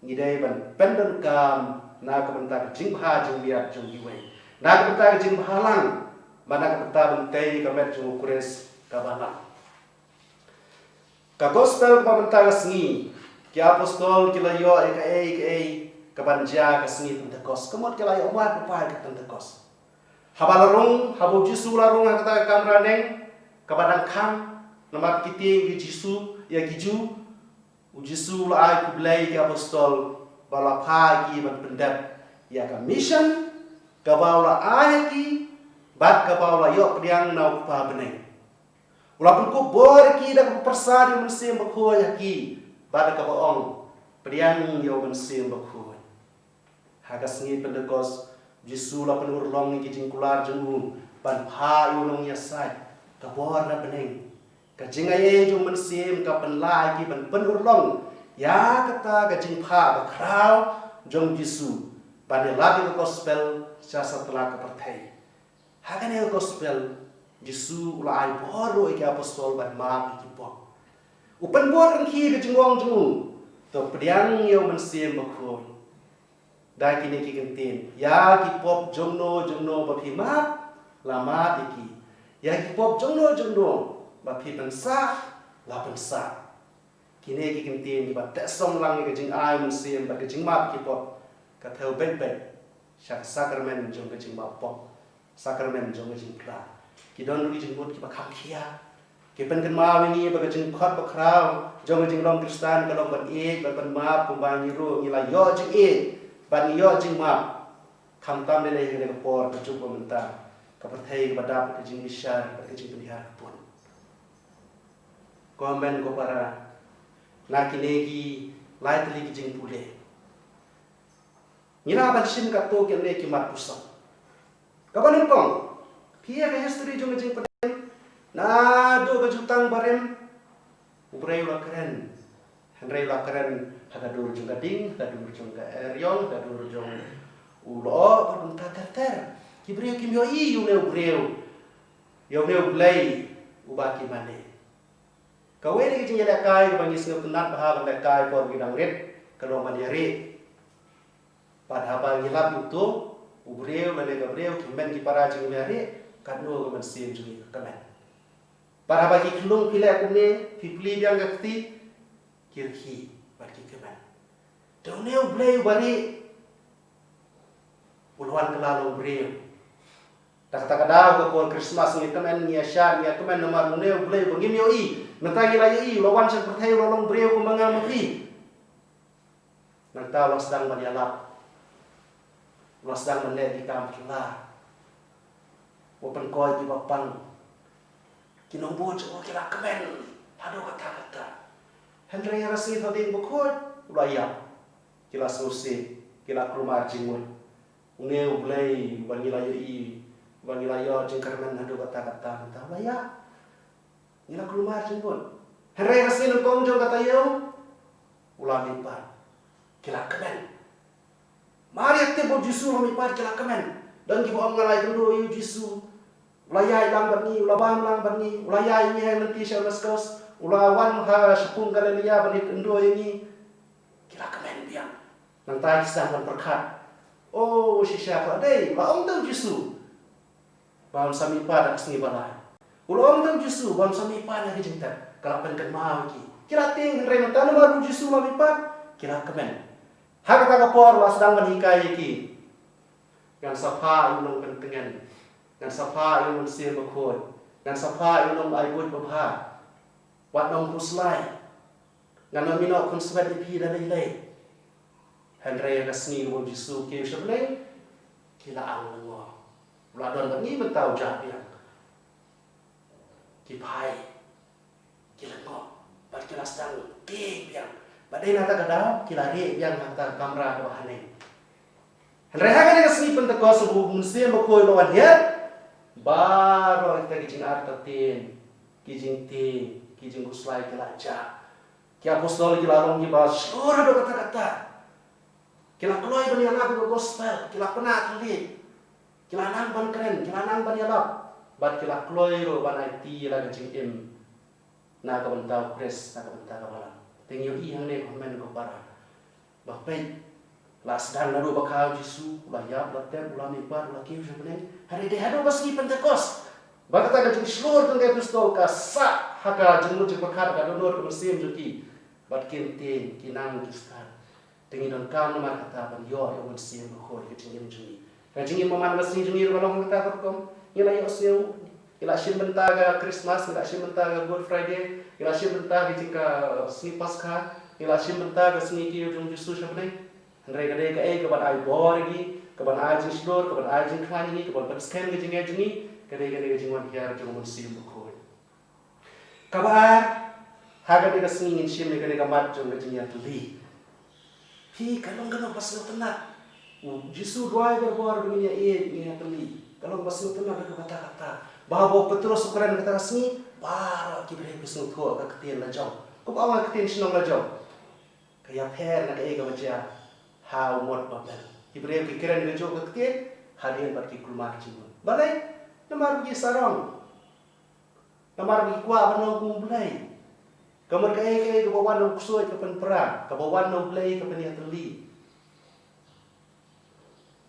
ngi dei ban pyndonkam na ka bynta ka jingbha jingmiat jong kiwei, na ka bynta ka jingbhalang, bad na ka bynta ban tei ka met jong u Khrist ka Balang. Ka gospel kaba mynta ka sngi, ki apostol ki la ïoh ïa kaei kaei kaban jia ka sngi Pentekost. Ka mut ki la ïoh wad lypa ïa ka Pentekost. Haba la rung, haba u Jisu u la rung ha kata ka kamra neng kaba dang khang, namar ki tieng ïa u Jisu, ïa ki Jiw, u Jisu u la ai khublei ïa ki apostol bad u la phah ïa ki ban pyndep ïa ka mission kaba u la ai ha ki bad kaba u la ïoh pdiang na u Kpa bneng. U la pynkup bor ïa ki da kaba pyrshah ïa u Mynsiem Bakhuid ha ki, bad da kaba ong, pdiang ïa u Mynsiem Bakhuid. Ha ka sngi Pentekost, Jisu u la pynurlong ïa ki jingkular jong u ban phah ïa u nongïasaid ka bor na bneng. Ka jingai ei jong u Mynsiem ka pynlah ïa ki ban pynurlong ïa kata ka jingphah bakhraw jong Jisu ban ïalap ïa ka gospel sha satlak ka pyrthei. Ha kane ka gospel, Jisu u la ai bor ruh ïa ki apostol ban map ïa ki pop. U pynbor ryngkat ka jingong jong u, to pdiang ïa u Mynsiem Bakhuid. Da kine ki kyntien, ïa ki pop jongno jongno ba phi map, la map ïa ki. Ïa ki pop jongno jongno ba phi pynsah, la pynsah. Kine ki kyntien kiba tehsong lang ïa ka jingai u Mynsiem bad ka jingmap ki pop, ka thew beit beit sha ka sakramen jong ka jingmap pop, sakramen jong ka jingphla. Ki don ruh ki jingmut kiba kham khia. Ki pynkynmaw ïa ngi ba ka jingkhot bakhraw jong ka jinglong Khristan ka long ban ïeit bad ban map, kumba ngi ruh ngi la ïoh jingïeit bad ngi ïoh jingmap. Khamtam lei lei ha kane ka por, ka juk ba mynta, ka pyrthei kaba dap, ka jingbishar bad ka jingpynhiar ka bun. Ko hynmen ko para, na kine ki lai tylli ki jingpule, ngi lah ban shim katto katne ki mat puson. Kaba nyngkong, phi ïa ka history jong ka jingpynim, naduh ka jutang barim, u briew u la kren. Hynrei u la kren ha ka dur jong ka ding, ha ka dur jong ka eriong, ha ka dur jong u lyoh, bad kumta ter ter. Ki briew kim ïohi ïa une u briew, ïa une u Blei uba ki mane. Kawei na ki jingïalehkai kaba ngi sngewtynnat bha ban lehkai por ba ngi dang rit, ka long ban ïarieh. Bad haba ngi lap ïa uto u briew lane ka briew, ki hynmen ki para jong ngi ïarieh, katno ka mynsiem jong ngi ka kmen. Bad haba ki khyllung phi leh kumne, phi plie biang ka kti, ki rkhie bad ki kmen. Te une u Blei uba rieh u la wan kylla long briew. Da kata ka daw, ka por Christmas ngi kmen, ngi ïashad, ngi ïakmen namar une u Blei uba ngim ïohi. Mynta ngi la ïohi, u la wan sha pyrthei, u la long briew kumba nga ma phi. Nangta u la sdang ban ïalap, u la sdang ban leh ki kam phylla, u la pynkoit kiba pang. Ki nongbud jong u ki la kmen haduh katta katta. Hynrei ha ka sngi Thohdieng Bakhuid u la ïap. Ki la sngewsih, ki la kulmar jingmut. Une u Blei uba ngi la ïohi, uba ngi la ïoh jingkyrmen haduh katta katta, mynta u la ïap. Ngi la kulmar jingmut. Hynrei ha ka sngi nyngkong jong ka taïew u la mihpat. Ki la kmen. Mar ïa tip ba u Jisu u la mihpat, ki la kmen. Don kiba ong, nga la ïakynduh ïa u Jisu, u la ïaid lang bad ngi, u la bam lang bad ngi, u la ïaid ïa ngi ha lynti sha Damaskos, u la wan ha shipung Galilaia ban ïakynduh ïa ngi. Ki la kmen biang. Nangta ki sdang ban pyrkhat, o, shisha ka la dei, u la ong te u Jisu ba un sa mihpat ha ka sngi ba lai. U la ong te u Jisu ba un sa mihpat ha ka jingtep. Ka la pynkynmaw ïa ki. Ki la tieng, hynrei mynta namar u Jisu u la mihpat, ki la kmen. Ha kata ka por u la sdang ban hikai ïa ki, ngan sa phah ïa u nongpyntngen, ngan sa phah ïa u Mynsiem Bakhuid, ngan sa phah ïa u nongai buit babha, wat nongkhuslai. Ngan ym ïehnoh khunswet ïa phi da lei lei. Hynrei ha ka sngi ba u Jisu u kiew sha bneng, ki la ang lyngngoh. U la don bad ngi mynta u jah biang. Ki phai, ki lyngngoh, bad ki la sdang tieng biang. Bad dei na kata ka daw ki la rieh biang ha kata ka kamra kaba haneng. Hynrei ha kane ka sngi Pentekost, ba u Mynsiem Bakhuid u la wan hiar, baroh kita ki jingartatien, ki jingtieng, ki jingkhuslai ki la jah. Ki apostol ki la long kiba shlur haduh katta katta. Ki la kloi ban ïalap ïa ka gospel, ki la pynah thylliej, ki la nang ban kren, ki la nang ban ïalap, bad ki la kloi ruh ban aiti ïa la ka jingim na ka bynta u Khrist, na ka bynta ka balang. Te ngi ïohi hangne, ko hynmen ko para, ba peit, la sdang naduh ba kha u Jisu, u la ïap, u la tep, u la mihpat, u la kiew sha bneng. Hynrei dei haduh ka sngi Pentekost ba kata ka jingshlur jong ki apostol ka sah ha ka jingmut jingpyrkhat, ha ka dohnud ka mynsiem jong ki. Bad kin tieng, ki nang ki stad. Te ngi donkam namar kata ban ïoh ïa u Mynsiem Bakhuid ha ka jingim jong ngi. Ka jingim man la ka sngi jong ngi ruh ka long ha kata ka rukom. Ngi la ïohsngew, ngi la shim bynta ka Christmas, ngi la shim bynta ka Good Friday, ngi la shim bynta ka jing ka sngi Paskha, ngi la shim bynta ka sngi kiew jong u Jisu sha bneng. Hynrei ka dei kaei kaban ai bor ïa ngi, kaban ai jingshlur, kaban ai jingkhlaiñ ïa ngi, kaban pynskhem ka jingngeit jong ngi, ka dei kane ka jingwan hiar jong u Mynsiem Bakhuid. Kaba ar, ha kane ka sngi ngin shim ïa kane ka mat jong ka jingïatylli. Phi, ka long kano ba sngewtynnat. U Jisu u duwai barabor ba ngin ïa ïeit, ngin ïatylli. Ka long ba sngewtynnat ha kata katta. Ba haba u Petros u kren kata ka sngi, baroh ki briew ki sngewthuh ka ktien la jong. Kumba ong ka ktien shnong la jong, ka ïapher na kaei kaba jia ha u mot Babel. Ki briew ki kren kajuh ka ktien, hadien bad ki kulmar jingmut. Balei? Namar ba ki sarong. Namar ba ki kwah ban long kum u Blei. Ka mut kaei kaei kaba wan na u ksuid ka pynpra, kaba wan na u Blei ka pynïatylli.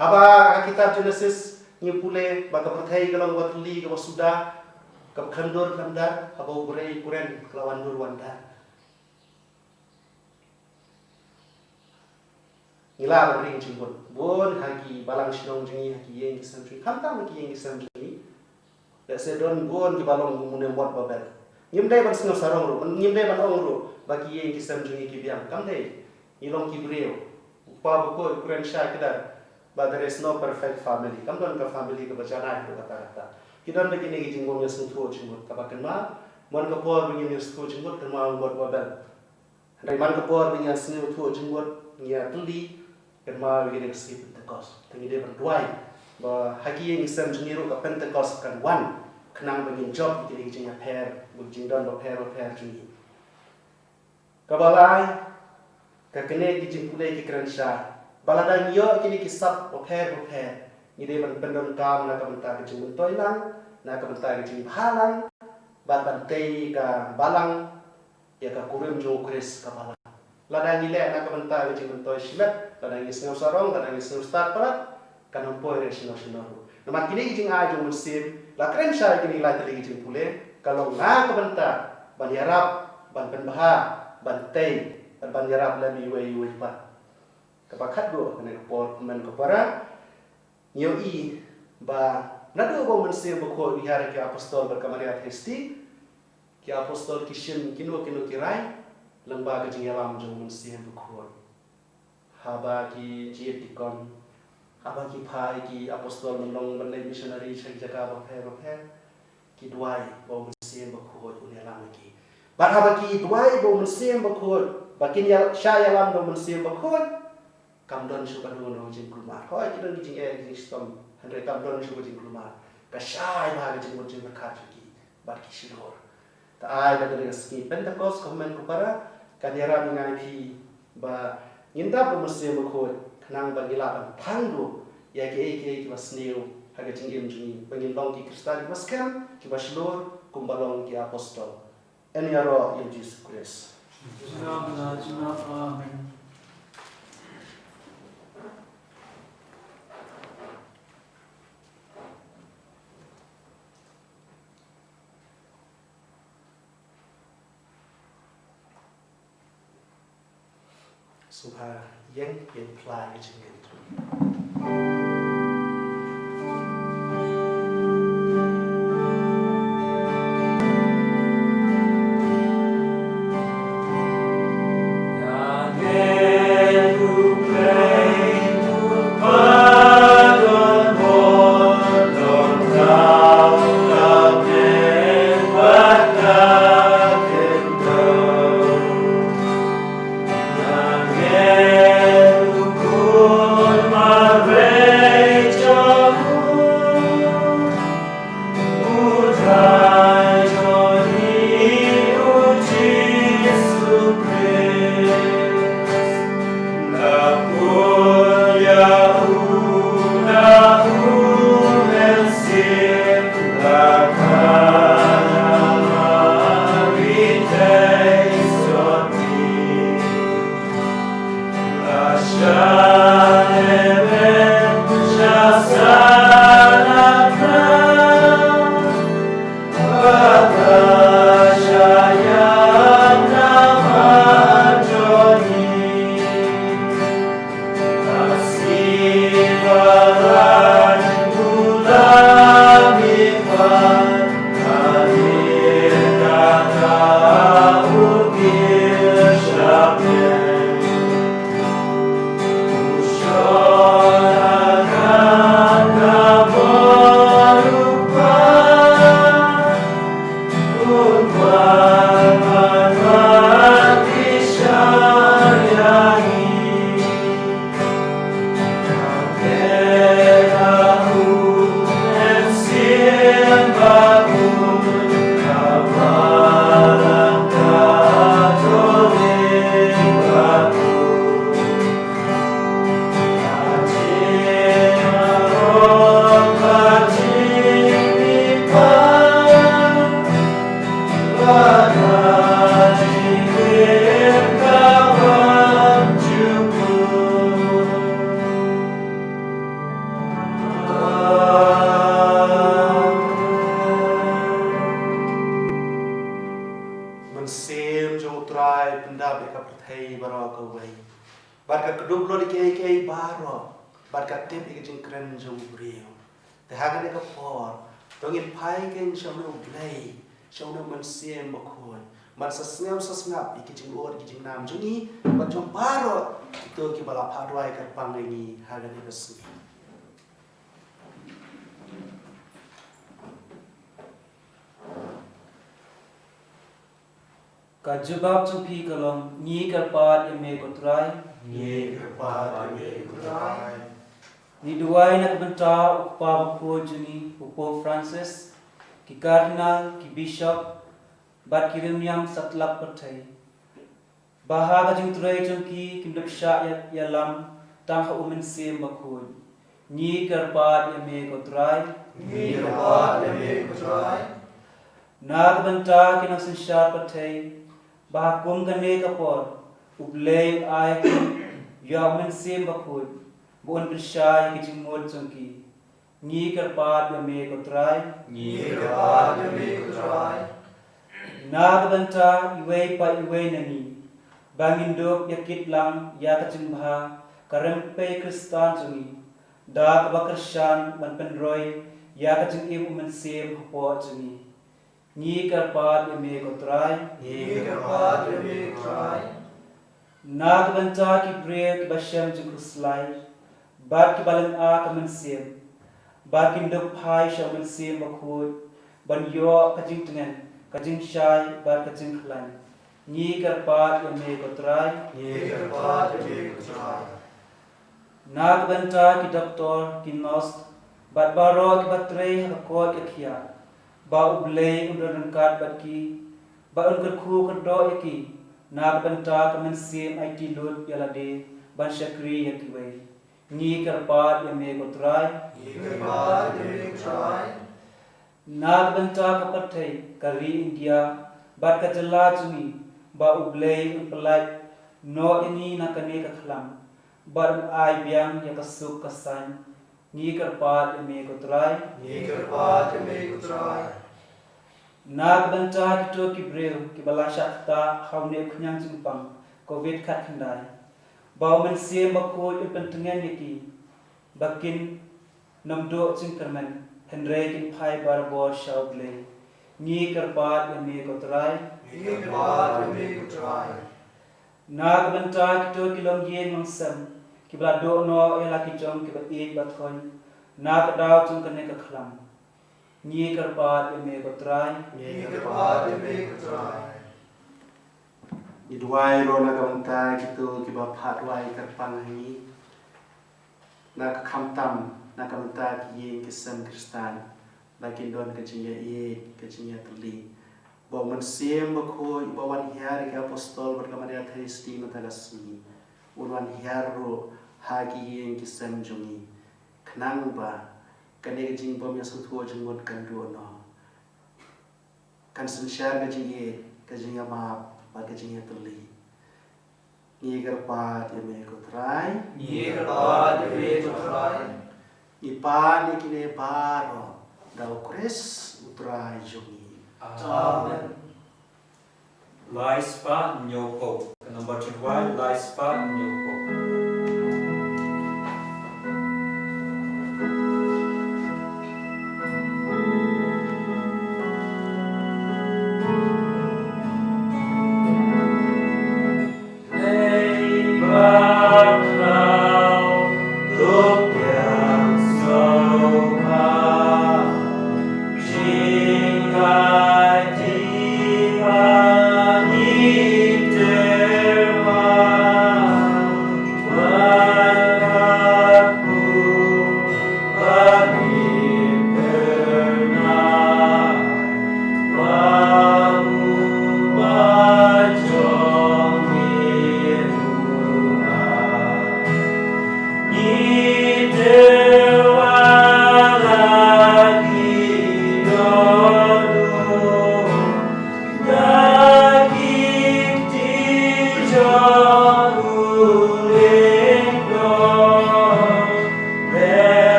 Haba ha kitab Genesis ngi pule ba ka pyrthei ka long kaba tylli, kaba suda, kaba khlem dur khlem dar, haba u briew u kren ka la wan dur wan dar. Ngi lah ban ring jingmut bun ha ki balang shnong jong ngi, ha ki ïing ki sem jong ngi, khamtam ha ki ïing ki sem jong ngi. Lehse don bun kiba long kum une u mot Babel. Ngim dei ban sngew sarong ruh, ngim dei ban ong ruh ba ki ïing ki sem jong ngi ki biang. Kam dei. Ngi long ki briew. U kpa bakhuid u kren shai kdar ba there is no perfect family. Kam don ka family kaba janai haduh katta katta. Ki don da kine ki jingbym ïasngewthuh jingmut, kaba kynmaw, man ka por ba ngim ïasngewthuh jingmut, kynmaw u mot Babel. Hynrei man ka por ba ngi ïasngewthuh jingmut, ngi ïatylli, kynmaw ïa kane ka sngi Pentekost. Te ngi dei ban duwai ba ha ki ïing ki sem jong ngi ruh ka Pentekost kan wan, khnang ba ngin jop ïa kine ki jingïapher, ba ki jingdon bapher bapher jong ngi. Kaba lai, ka kane ki jingpule ki kren shai ba lada ngi ïoh ïa kine ki sap bapher bapher, ngi dei ban pyndonkam na ka bynta ka jingmyntoi lang, na ka bynta ka jingbha lang, bad ban tei ka balang ïa ka kurim jong u Khrist kaba lang. Lada ngi leh na ka bynta ka jingmyntoi shimet, lada ngi sngew sarong, lada ngi sngew stad palat, kan ym poi re shano shano ruh. Namar kine ki jingai jong u Mynsiem, la kren shai kine ki lai tylli ki jingpule, ka long na ka bynta ban ïarap, ban pynbha, ban tei, ban ïarap lem iwei iwei pat. Kaba khatduh, kane ka por kmen ka para, ngi ïohi ba naduh ba u Mynsiem Bakhuid u hiar ïa ki apostol bad ka Maria Theisotti, ki apostol ki shim kino kino ki rai lyngba ka jingïalam jong u Mynsiem Bakhuid. Haba ki jied dikon, haba ki phai ki apostol ban long, ban leit missionary sha ki jaka bapher bapher, ki duwai ba u Mynsiem Bakhuid un ïalam ïa ki. Bad haba ki duwai ba u Mynsiem Bakhuid, ba kin ïa, shah ïalam da u Mynsiem Bakhuid, kam don shuh kano kano ka jingkulmar. Hooid, ki don ki jingeh, ki jingshitom, hynrei kam don shuh ka jingkulmar. Ka shai bha ka jingmut jingpyrkhat jong ki bad ki shlur. Te ai ba kane ka sngi Pentekost, ko hynmen ko para, kan ïarap ïa ngi, ïa phi, ba ngin dap da u Mynsiem Bakhuid, khnang ba ngin lah ban thang duh ïa kiei kiei kiba sniew ha ka jingim jong ngi, ba ngin long ki Khristan kiba skhem, kiba shlur, kumba long ki apostol. Yn ïaroh ïa u Jisu Khrist. Amen. Sngewbha ïeng, ïeng phla ïa ka jingim. Mynsiem jong U Trai pyndap ïa ka pyrthei baroh kawei. Bad ka kdup lut ïa kiei kiei baroh. Bad ka tip ïa ka jingkren jong u briew. Te ha kane ka por, to ngin phai kein sha une U Blei, sha une U Mynsiem Bakhuid. Ban sa sngap, sa sngap ïa ki jingud, ïa ki jingnam jong ngi, bad jong baroh kito kiba la phah duwai kyrpang ïa ngi ha kane ka sngi. Ka jubab jong phi ka long, ngi kyrpad ïa me ko Trai. Ngi kyrpad ïa me ko Trai. Ngi duwai na ka bynta u Kpa Bakhuid jong ngi, u Pope Francis, ki Cardinal, ki Bishop, bad ki rymmiang satlak pyrthei. Ba ha ka jingtrei jong ki kim dep shah ïa, ïalam tang ha U Mynsiem Bakhuid. Ngi kyrpad ïa me ko Trai. Ngi kyrpad ïa me ko Trai. Na ka bynta ki nongsynshar pyrthei, ba ha kum kane ka por, U Blei un ai ïa U Mynsiem Bakhuid, ba un pynshai ïa ki jingmut jong ki. Ngi kyrpad ïa me ko Trai. Ngi kyrpad ïa me ko Trai. Na ka bynta iwei pa iwei na ngi, ba ngin dup ïa kit lang ïa ka jingbha ka rympei Khristan jong ngi, da kaba kyrshan ban pynroi ïa ka jingim U Mynsiem hapoh jong ngi. Ngi kyrpad ïa me ko Trai. Ngi kyrpad ïa me ko Trai. Na ka bynta ki briew kiba shem jingkhuslai, bad kiba lynga ka mynsiem, ba kin dup phai sha U Mynsiem Bakhuid, ban ïoh ka jingtngen, ka jingshai, bad ka jingkhlaiñ. Ngi kyrpad ïa me ko Trai. Ngi kyrpad ïa me ko Trai. Na ka bynta ki doktor, ki nurse, bad baroh kiba trei ha ka koit ka khiah, ba U Blei un don ryngkat bad ki, ba un kyrkhu kyrdoh ïa ki, na ka bynta ka mynsiem aiti lut ïa lade, ban shakri ïa kiwei. Ngi kyrpad ïa me ko Trai. Ngi kyrpad ïa me ko Trai. Na ka bynta ka pyrthei, ka ri India, bad ka jylla jong ngi, ba U Blei un pyllait noh ïa ngi na kane ka khlam, bad un ai biang ïa ka suk ka saiñ. Ngi kyrpad ïa me ko Trai. Ngi kyrpad ïa me ko Trai. Na ka bynta kito ki briew kiba la shah ktah ha une u khñiang jingpang Covid khatkhyndai, ba U Mynsiem Bakhuid un pyntngen ïa ki, ba kin nym duh jingkyrmen, hynrei kin phai barabor sha U Blei. Ngi kyrpad ïa me ko Trai. Ngi kyrpad ïa me ko Trai. Na ka bynta kito ki longïing longsem, kiba la duh noh ïa la ki jong kiba ïeit ba thoiñ, na ka daw jong kane ka khlam. Ngi kyrpad ïa me ko Trai. Ngi kyrpad ïa me ko Trai. Ngi duwai ruh na ka bynta kito kiba phah duwai kyrpang ha ngi. Na ka khamtam, na ka bynta ki ïing ki sem Khristan, ba kin don ka jingïaieit, ka jingïatylli. Ba U Mynsiem Bakhuid, ba wan hiar ïa ki apostol bad ka Maria Theisotti mynta ka sngi, un wan hiar ruh ha ki ïing ki sem jong ngi. Khnang ba kane ka jingbym ïasngewthuh jingmut kan duh noh. Kan synshar ka jingïeit, ka jingïamap, bad ka jingïatylli. Ngi kyrpad ïa me ko Trai. Ngi kyrpad ïa me ko Trai. Ngi pan ïa kine baroh da U Khrist U Trai jong ngi. Amen. Lai spah hynñiewphew. Ka number to duwai, lai spah hynñiewphew.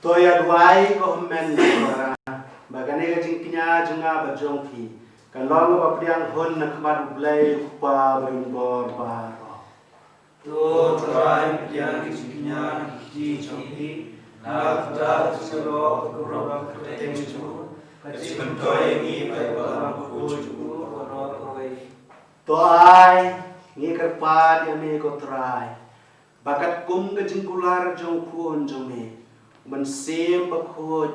To ïa duwai ko hynmen ko para, ba kane ka jingkñia jong nga bad jong phi kan long kaba pdiang hun na khmat U Blei U Kpa ba donbor baroh. To Trai, pdiang ka jingkñia na ki kti jong phi, na ka bynta ka jingïaroh baroh ka kyrteng jong u, ka jingmyntoi ïa ngi bad ïa ka balang bakhuid jong u baroh kawei. To ai, ngi kyrpad ïa me ko Trai, ba katkum ka jingkular jong u Khun jong me, u Mynsiem Bakhuid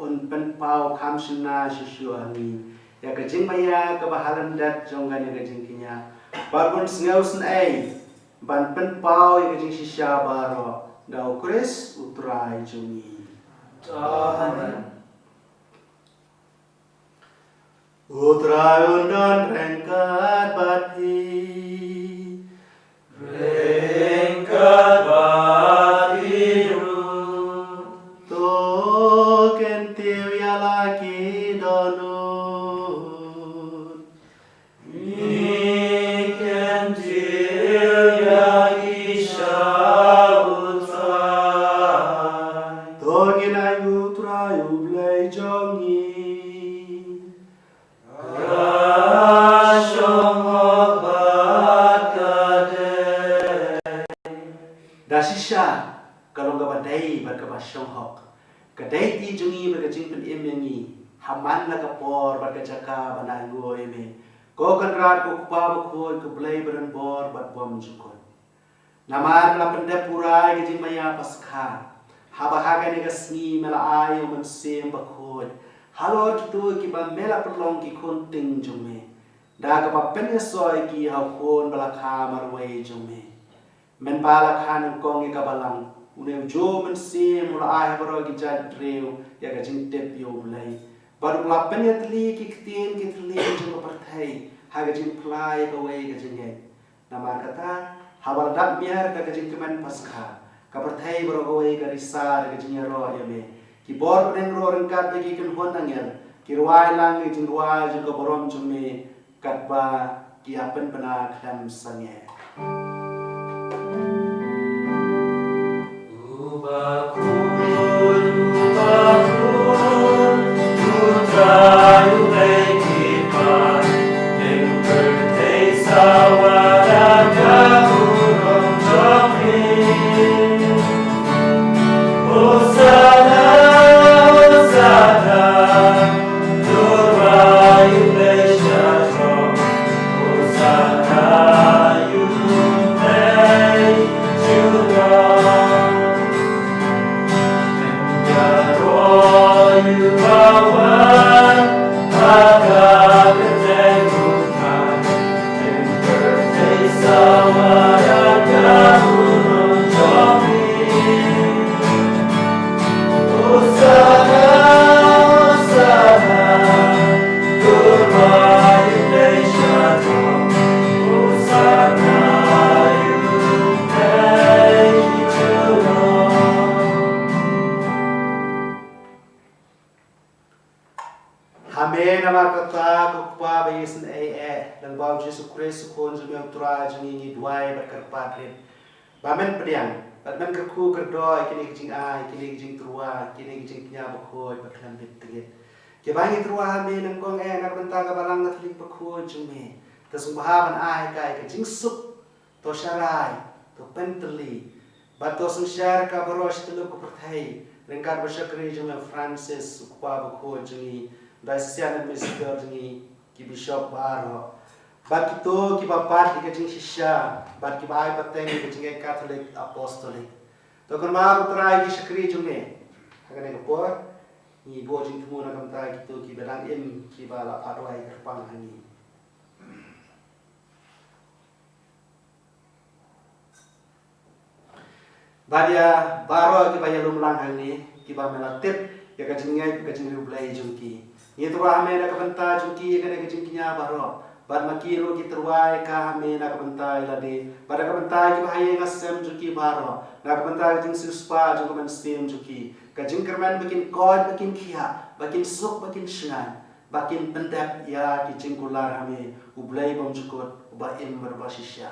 un pynpaw kham shynna shuh shuh ha ngi ïa ka jingmaïa kaba ha lyndet jong kane ka jingkñia, bad un sngewsynei ban pynpaw ïa ka jingshisha baroh, da U Khrist U Trai jong ngi. Amen. U Trai un don ryngkat bad phi. Ryngkat bad phi ruh. To kyntiew ïa la ki dohnud. Ngi kyntiew ïa ki sha U Trai. To ngin ai nguh U Trai U Blei jong ngi. Ka shong hok bad ka dei. Da shisha ka long kaba dei bad kaba shong hok, ka dei ti jong ngi bad ka jingpynim ïa ngi ha man la ka por bad ka jaka ban ai nguh ïa me, ko Kynrad, ko Kpa Bakhuid, ko Blei ba donbor bad bymjukut. Namar me la pyndep pura ïa ka jingmaïa Paskha, haba ha kane ka sngi me la ai ïa u Mynsiem Bakhuid halor kito kiba me la pynlong ki khun ting jong me, da kaba pynïasoh ïa ki ha u Khun ba la kha marwei jong me. Mynba la kha nyngkong ïa ka balang, une u Mynsiem u la ai ha baroh ki jaitbynriew ïa ka jingtip ïa U Blei, bad u la pynïatylli ki ktien ki thylliej jong ka pyrthei ha ka jingphla ïa kawei ka jingngeit. Namar kata, haba la dap miar da ka jingkmen Paskha, ka pyrthei baroh kawei ka risa da ka jingïaroh ïa me. Ki bor pdeng ruh ryngkat bad ki kynhun angel ki rwai lang ïa ka jingrwai jong ka burom jong me, katba ki ïa pynbna khlem sangeh. U Bakhuid, U Bakhuid, U Trai U Blei ki paid, ïa ka pyrthei sawa da ka burom jong me. Hosanna, Hosanna, to U Blei Shiar Jong. Hosanna, U Blei Shiar Jong. Ïaroh ïa uba wan ha ka kyrteng U Trai. Ha me namar kata, ko Kpa ba ïasngewsih eh, lyngba U Jisu Khrist U Khun jong me U Trai jong ngi, ngi duwai bad kyrpad rit ba men pdiang bad men kyrkhu kyrdoh ïa kine ki jingai, kine ki jingtyrwa, kine ki jingkñia bakhuid ba khlem bit tngit, kiba ngi tyrwa ha me nyngkong eh na ka bynta ka balang ka thylliej bakhuid jong me. To sngewbha ban ai ha ka ïa ka jingsuk, to sharai, to pyntylli, bad to synshar ïa ka baroh shi tylli ka pyrthei ryngkat bad u shakri jong me Francis, u Kpa Bakhuid jong ngi, u Diocesan Administrator jong ngi, ki Bishop baroh, bad kito kiba bat ïa ka jingshisha bad kiba ai pateng ïa ka jingngeit Katholik Apostolik. To kynmaw, ko Trai, ki shakri jong me ha kane ka por. Ngi buh jingthmu na ka bynta kito kiba dang im, kiba la pat wai kyrpang ha ngi. Bad ïa baroh kiba ïalum lang hangne, kiba me la tip ïa ka jingngeit, ka jingriewblei jong ki, ngi tyrwa ha me na ka bynta jong ki ïa kane ka jingkñia baroh. Bad ma ki ruh ki tyrwa ïa ka ha me na ka bynta ïa lade, bad na ka bynta kiba ha ïing ha sem jong ki baroh, na ka bynta ka jingsiewspah jong ka mynsiem jong ki, ka jingkyrmen ba kin koit, ba kin khiah, ba kin suk, ba kin shngaiñ, ba kin pyndep ïa ki jingkular ha me, U Blei bymjukut, uba im bad uba shisha.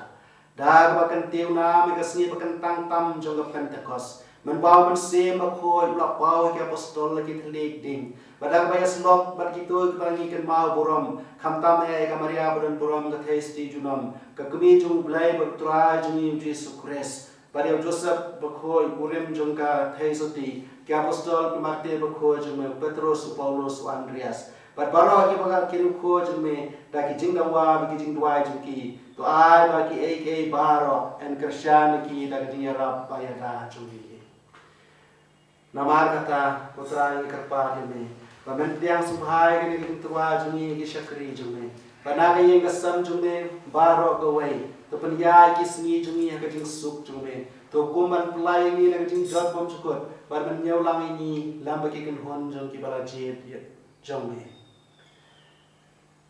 Da kaba kyntiew nam ïa ka sngi ba kyntang tam jong ka Pentekost, Mynba u Mynsiem Bakhuid u la paw ha ki apostol la ki thylliej ding, bad da kaba ïasyllok bad kito kiba ngi kynmaw burom, khamtam eh ïa ka Maria ba don burom, ka theisotti junom, ka kmie jong U Blei bad U Trai jong ngi U Jisu Khrist, bad ïa u Joseph Bakhuid, u kurim jong ka theisotti, ki apostol, ki martir bakhuid jong me, u Petros, u Paulus, u Andreas, bad baroh kiba ki riewkhuid jong me, da ki jingdawa bad ki jingduwai jong ki, to ai ba kiei kiei baroh yn kyrshan ïa ki da ka jingïarap ba ïada jong me. Namar kata, ko Trai, ngi kyrpad ïa me ba men pdiang sngewbha ïa kane ka jingtyrwa jong ngi ïa ki shakri jong me, ba na ka ïing ka sem jong me baroh kawei, to pynïaid ki sngi jong ngi ha ka jingsuk jong me, to hukum ban pynlait ïa ngi na ka jingjot bymjukut, bad men ñiewlang ïa ngi lem bad ki kynhun jong kiba la jied ïa jong me.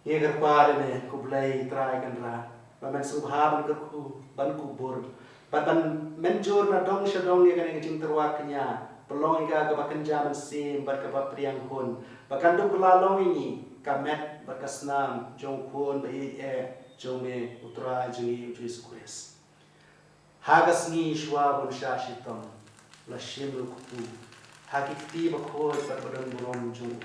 Ngi kyrpad ïa me, ko Blei Trai Kynrad, ba men sngewbha ban kyrkhu, ban kubur, bad ban mynjur na dong sha dong ïa kane ka jingtyrwa kñia, pynlong ïa ka kaba kynja mynsiem bad kaba pdiang hun, ba kan dup kylla long ïa ngi ka met bad ka snam jong u Khun ba ïeit eh jong me, U Trai jong ngi U Jisu Khrist. Ha ka sngi shuwa ban shah shitom, la shim u kpu ha ki kti bakhuid bad ba don burom jong u,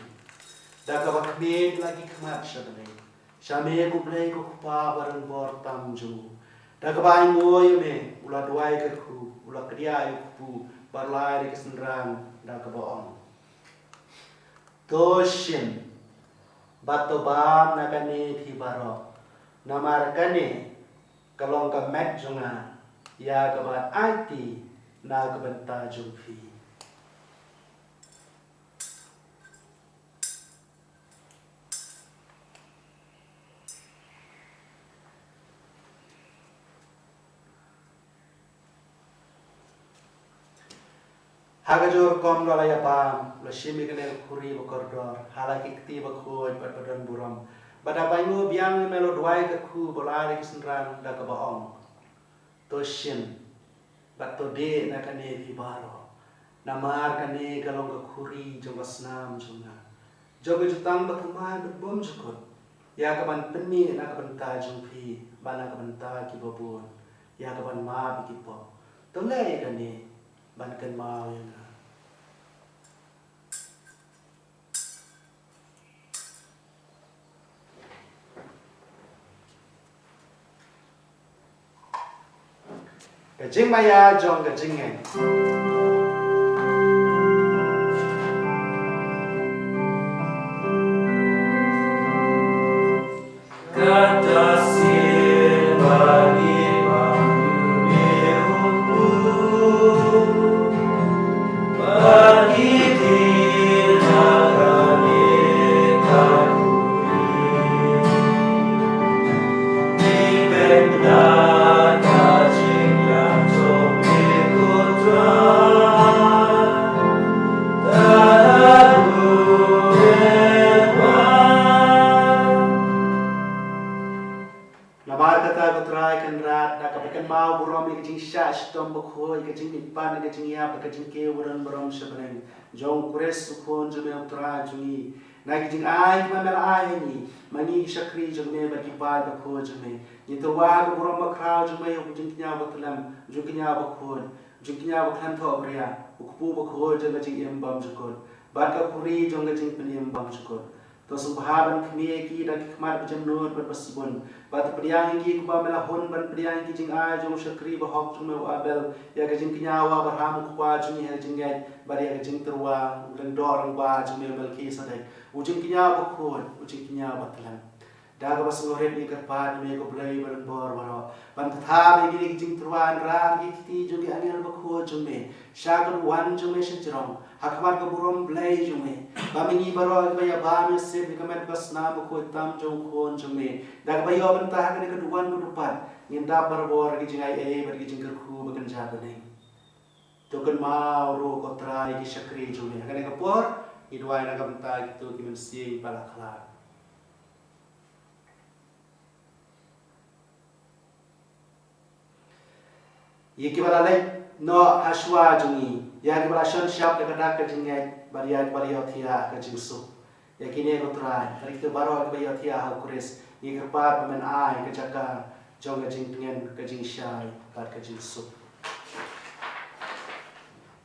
da kaba khmih la ki khmat sha bneng, sha me ko Blei ko Kpa ba don bor tam jong u. Da kaba ainguh ïa me u la duwai kyrkhu, u la kdiah ïa u kpu bad la ai da ki synran, da kaba ong: To shim bad to bam na kane phi baroh, namar kane ka long ka met jong nga, ïa kaban aiti na ka bynta jong phi. Ha kajuh ka rukom la ïa bam, la shim ïa kane ka khuri ba kordor ha la ki kti bakhuid bad ba don burom, bad da kaba ainguh biang ïa me la duwai kyrkhu bad la ai da ki synran, da kaba ong: To shim bad to dih na kane phi baroh, namar kane ka long ka khuri jong ka snam jong nga, jong ka jutang bathymmai bad bymjukut, ïa kaban pynmih na ka bynta jong phi bad na ka bynta kiba bun, ïa kaban map ïa ki pop. To leh ïa kane ban kynmaw ïa nga. Ka jingmaïa jong ka jingngeit. Kata sien bagi pangune uku, bagi tina kane kakuri. Ni benda ka jingïatom ni kutra. Namar kata ko Trai Kynrad, da kaba kynmaw burom ïa ka jingshah shitom bakhuid, ïa ka jingmihpat, ïa ka jingïap, ïa ka jingkiew ba don burom sha bneng jong u Khrist u Khun jong me u Trai jong ngi, na ki jingai kiba me la ai ha ngi, ma ngi ki shakri jong me bad ki paid bakhuid jong me, ngi tyrwa ka burom bakhraw jong me, u jingkñia bathylliem, u jingkñia bakhuid, u jingkñia ba khlem thohbria, u kpu bakhuid jong ka jingim bymjukut, bad ka khuri jong ka jingpynim bymjukut. To sngewbha ban khmih ïa ki da ki khmat ba jemnud bad ba sbun, bad to pdiang ïa ki kumba me la hun ban pdiang ïa ki jingai jong u shakri bahok jong me u Abel, ïa ka jingkñia u Abraham u kpa jong ngi ha ka jingngeit, bad ïa ka jingtyrwa u lyngdoh rangbah jong me u Melkisedek, u jingkñia bakhuid, u jingkñia bathylliem. Da kaba sngewrit ngi kyrpad ïa me ko Blei ba don bor baroh, ban pynthap ïa kine ki jingtyrwa Kynrad ha ki kti jong ki angel bakhuid jong me, sha ka duwan jong me sha jrong, ha khmat ka burom Blei jong me, ba ma ngi baroh kiba ïa bam ïa sep ïa ka met ka snam bakhuid tam jong u Khun jong me, da kaba ïoh bynta ha kane ka duwan ka dupat, ngin dap barabor ha ki jingai ei bad ki jingkyrkhu ba kynja bneng. To kynmaw ruh ko Trai ïa ki shakri jong me ha kane ka por, ngi duwai na ka bynta kito ki mynsiem ba la khlad. Ïa kiba la leit noh ha shuwa jong ngi, ïa kiba la shon shap da ka dak ka jingngeit, bad ïa kiba la ïohthiah ha ka jingsuk. Ïa kine ko Trai, ha kito baroh kiba ïohthiah ha u Khrist, ngi kyrpad ba men ai ka jaka jong ka jingtngen, ka jingshai, bad ka jingsuk.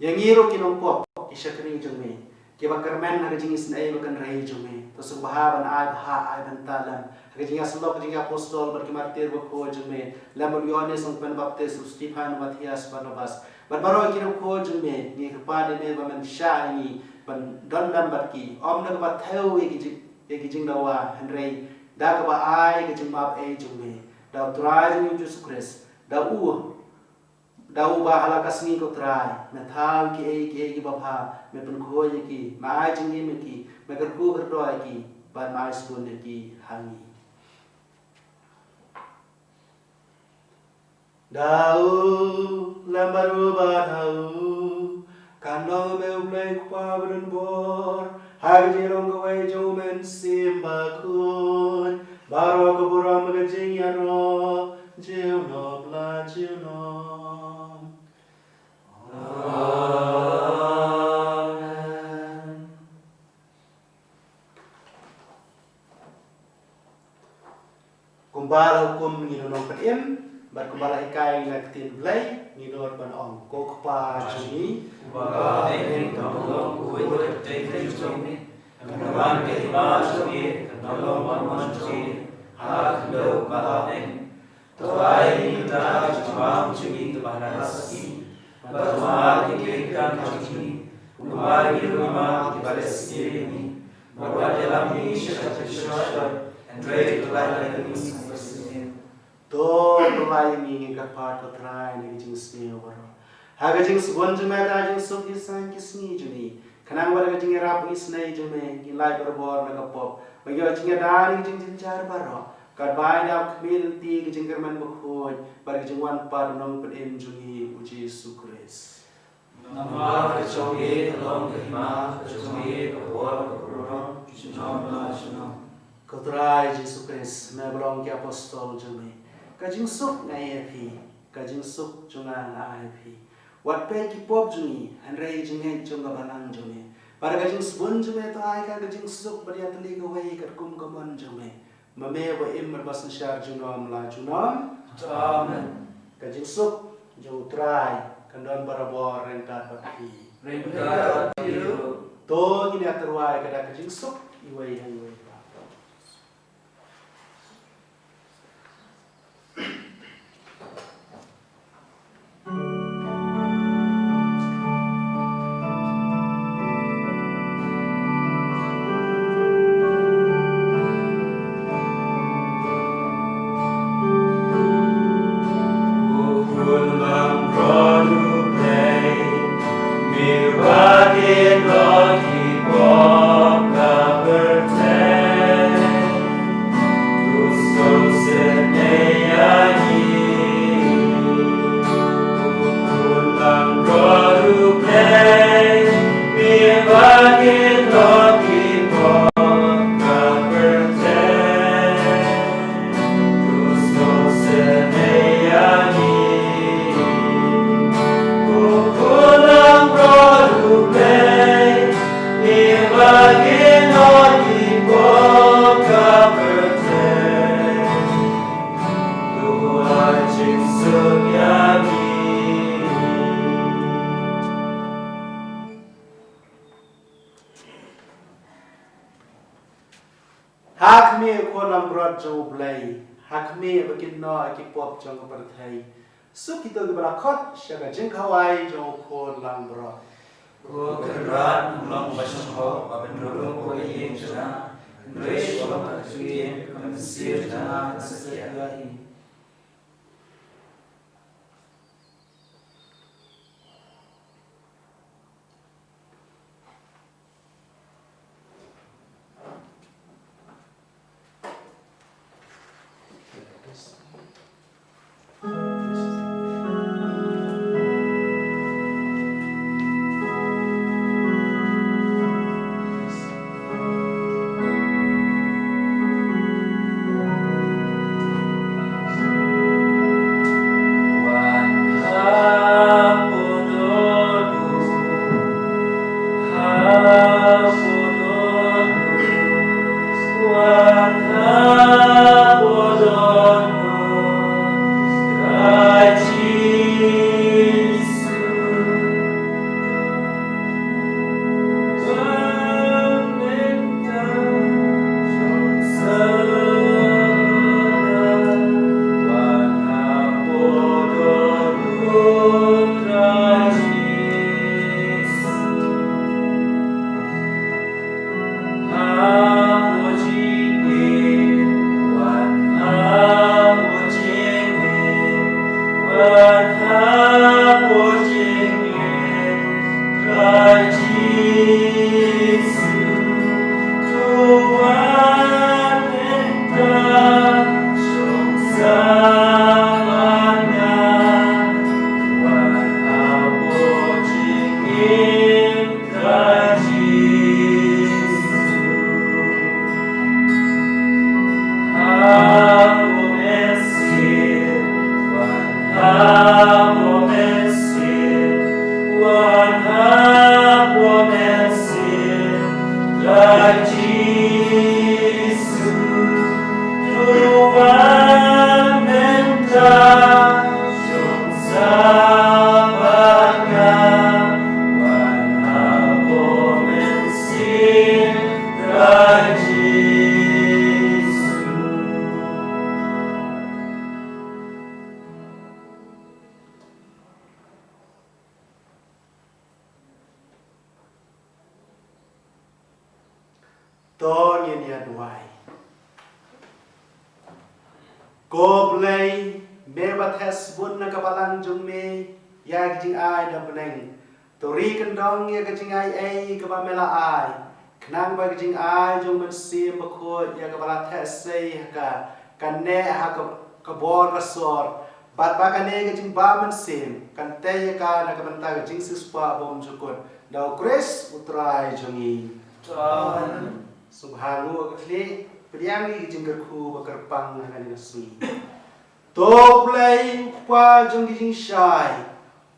Ïa ngi ruh ki nongpop, ki shakri jong me, kiba kyrmen ha ka jingisynei bad kynrei jong me, to sngewbha ban ai bha, ai bynta lem ha ka jingïasyllok ka jong ki apostol bad ki martir bakhuid jong me, lem bad u Ïoannis u nongpynbaptis, u Stephan, u Matthias, Barnabas, bad baroh ki nongkhuid jong me. Ngi kyrpad ïa me ba men shah ïa ngi ban don lem bad ki, ym da kaba thew ïa ki jing, ïa ki jingdawa, hynrei da kaba ai ka jingmap ei jong me, da u Trai jong ngi u Jisu Khrist, da u Da uba ha la ka sngi, ko Trai, me thaw kiei kiei kiba bha, me pynkhuid ïa ki, me ai jingim ïa ki, me kyrkhu kyrdoh ïa ki, bad me ai sbun ïa ki ha ngi. Da u, lem bad u, bad ha u, kan long me u Blei Kpa badonbor, ha ka jinglong kawei jong u Mynsiem Bakhuid, baroh ka burom bad ka jingïaroh junom la junom. Amen. Kumba la hukum ngi nong pynïeng, bad kumba la hikai ngi na ka ktien Blei, ngi nud ban ong: Ko Kpa jong ngi, uba ha bneng, ka long kawei ka kyrteng jong me, ka wan ka hima jong me, ka long ka mon jong me, ha ka khyndew bad ha bneng. To ai ïa ngi mynta ka jingbam jong ngi kaba ha la ka sngi, bad to map ïa ngi ki kyrdan jong ngi, kumba ngi ruh ngi map ïa kiba leh sniew ïa ngi, bad wat ïalam ngi sha ka jingshyrkhei, hynrei to pyllait ïa ngi na ka sniew. To pyllait ïa ngi, ngi kyrpad, ko Trai, na ka jingsniew baroh, ha ka jingsbun jong me, da ka jingsuk ki sngi, ki sngi jong ngi, khnang ba da ka jingïarap isynei jong me, ngin lait barabor na ka pop, ban ïoh jingïada na ka jingjynjar baroh, katba ngi ïakhmih lynti ka jingkyrmen bakhuid bad ka jingwan pat u Nongpynim jong ngi, u Jisu Khrist. Namar ka jong me ka long ka hima, ka jong me ka bor, ka burom, junom la junom. Ko Trai Jisu Khrist, me ba long ki apostol jong me, ka jingsuk nga ai ïa phi, ka jingsuk jong nga nga ai ïa phi. Wat peit ki pop jong ngi, hynrei ïa ka jingngeit jong ka balang jong me. Bad da ka jingsbun jong me, to ai ka, ka jingsuk bad ïatylli kawei katkum ka mon jong me, ma me uba im bad ba synshar junom la junom. Amen. Ka jingsuk jong u Trai kan don barabor ryngkat bad phi. Ryngkat bad phi ruh. To ngin ïa tyrwa ïa ka da ka jingsuk iwei ha iwei. Ha khmih, ko khun langbrot jong U Blei, ha khmih ba kin noh ïa ki pop jong ka pyrthei. Suk kito kiba la khot sha ka jingkhawai jong u khun langbrot. Ko Kynrad, long ba shong hok, ba pynrung ïa ka ïing jong nga, hynrei shuwa ka ktien ka mynsiem jong nga kan sa ïaid. To ngin ïa duwai. Ko Blei, me ba theh sbun na ka balang jong me ïa ki jingai da bneng, to ri kyndong ïa ka jingai ei kaba me la ai, khnang ba ka jingai jong u Mynsiem Bakhuid ïa kaba la theh sei ha ka, kan neh ha ka, ka bor ka sor, bad ba kane ka jingbamynsiem kan tei ïa ka na ka bynta ka jingsiewspah bymjukut, da u Khrist u Trai jong ngi. Amen. Sngewbha nguh ka khlieh, pdiang ïa ka jingkyrkhu ba kyrpang ha kane ka sngi. To Blei, u Kpa jong ki jingshai,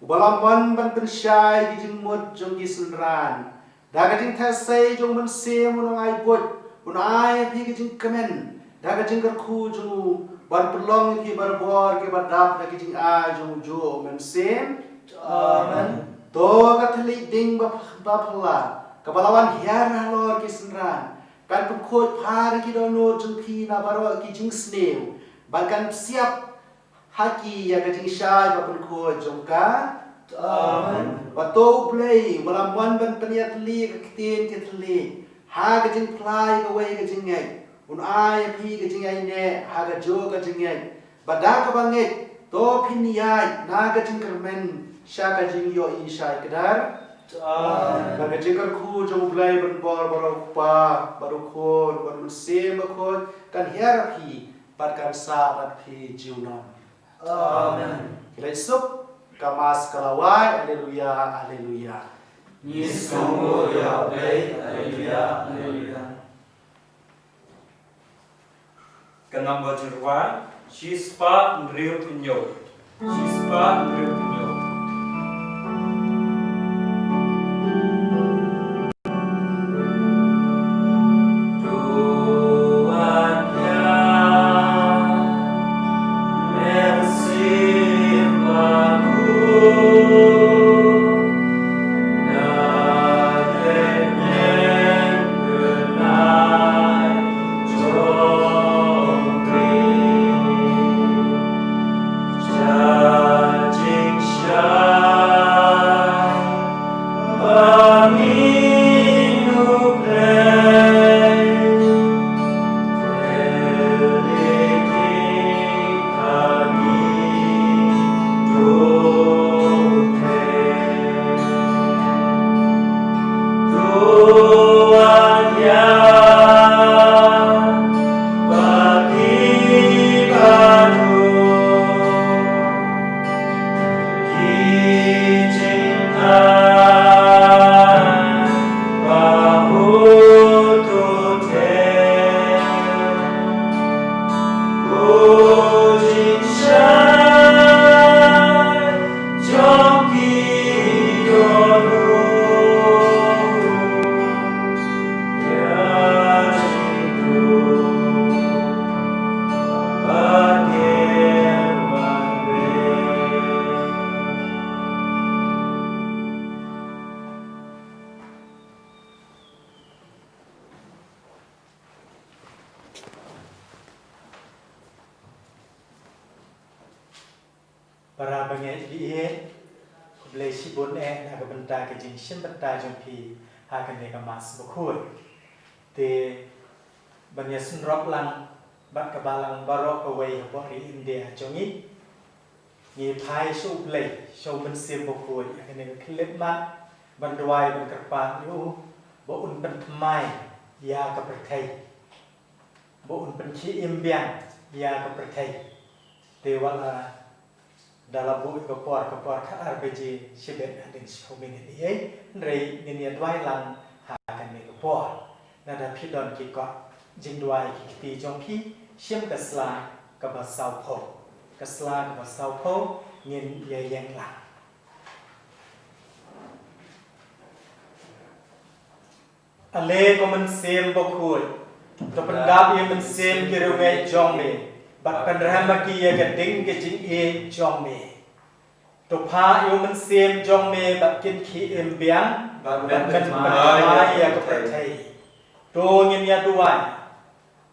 uba la mon ban pynshai ki jingmut jong ki synran, da ka jingtheh sei jong u Mynsiem u Nongai Buit, un ai ïa phi ka jingkmen da ka jingkyrkhu jong u, ban pynlong ïa phi barabor kiba dap da ka jingai jong ujuh u Mynsiem. Amen. To ka thylliej ding ba, ba phylla, kaba la wan hiar halor ki synran, kan pynkhuid phar ïa ki dohnud jong phi na baroh ki jingsniew, bad kan psiap ha ki ïa ka jingshai ba pynkhuid jong ka. Amen. Bad to U Blei, uba la mon ban pynïatylli ïa ka ktien ki thylliej ha ka jingphla ïa kawei ka jingngeit, un ai ïa phi ka jingïaineh ha kajuh ka jingngeit, bad da kaba ngeit to phin ïaid na ka jingkyrmen sha ka jingïohi shai kdar. Amen. Bad ka jingkyrkhu jong U Blei ban bor baroh, u Kpa bad u Khun bad u Mynsiem Bakhuid, kan hiar ha phi bad kan sah bad phi junom. Amen. Ki leit suk, ka Mass ka la wai. Alleluia, alleluia. Ngi sngewnguh ïa U Blei. Alleluia, alleluia. Ka nambor jingrwai, shispah hynriew phew hynñiew. Shispah hynriew phew hynñiew. Para bangeit baieit, khublei shibun eh na ka bynta ka jingshim bynta jong phi ha kane ka Mass bakhuid. Te ban ïasynrop lang bad ka balang baroh kawei hapoh ri India jong ngi, ngi phai sha U Blei, sha U Mynsiem Bakhuid ha kane ka khyllipmat, ban duwai ban kyrpad ïa u ba un pynthymmai ïa ka pyrthei, ba un pynkhie im biang ïa ka pyrthei. Te wat la da la buh ïa ka por, ka por khatar baje shibit hadien shiphew minit ei, hynrei ngin ïa duwai lang ha kane ka por. Lada phi don ki kot jingduwai, ki kti jong phi, shim ka sla kaba sawphew. Ka sla kaba sawphew, ngin ïa ïeng lang. Ale ko Mynsiem Bakhuid, to pyndap ïa mynsiem ki riewngeit jong me, bad pynrem ha ki ïa ka ding ka jingïeit jong me. To phah ïa u Mynsiem jong me bad kin khie im biang, bad men pynphai ïa ka pyrthei. To ngin ïa duwai.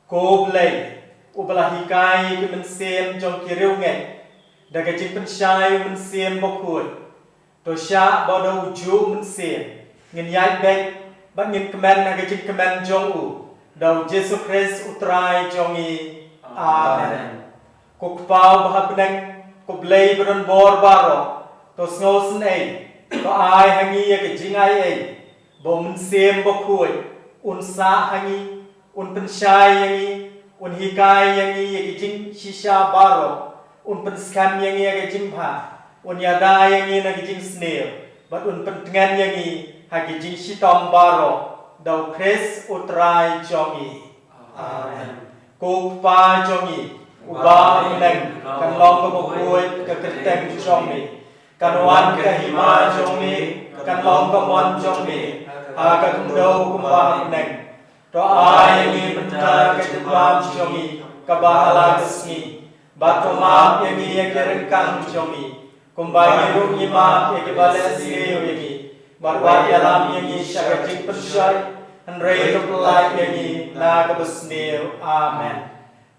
Ko Blei, uba la hikai ïa ki mynsiem jong ki riewngeit da ka jingpynshai u Mynsiem Bakhuid, to shah ba da ujuh u Mynsiem ngin ïaid beit bad ngin kmen ha ka jingkmen jong u, Da u Jisu Khrist u Trai jong ngi. Amen. Ko Kpa uba ha bneng, ko Blei ba don bor baroh, to sngewsynei, to ai ha ngi ïa ka jingai ei, ba u Mynsiem Bakhuid un sah ha ngi, un pynshai ïa ngi, un hikai ïa ngi ïa ki jingshisha baroh, un pynskhem ïa ngi ïa ka jingbha, un ïada ïa ngi na ka jingsniew, bad un pyntngen ïa ngi ha ki jingshitom baroh, da u Khrist u Trai jong ngi. Amen. Ko Kpa jong ngi, uba ha bneng, kan long kaba khuid ka kyrteng jong me. Kan wan ka hima jong me, kan long ka mon jong me, ha ka khyndew kumba ha bneng. To ai ïa ngi mynta ka jingbam jong ngi kaba ha la ka sngi. Bad to map ïa ngi ïa ki ryngkang jong ngi, kumba ngi ruh ngi map ïa kiba leh sniew ïa ngi. Bad wat ïalam ïa ngi sha ka jingpynshoi, hynrei to pyllait ïa ngi na kaba sniew. Amen.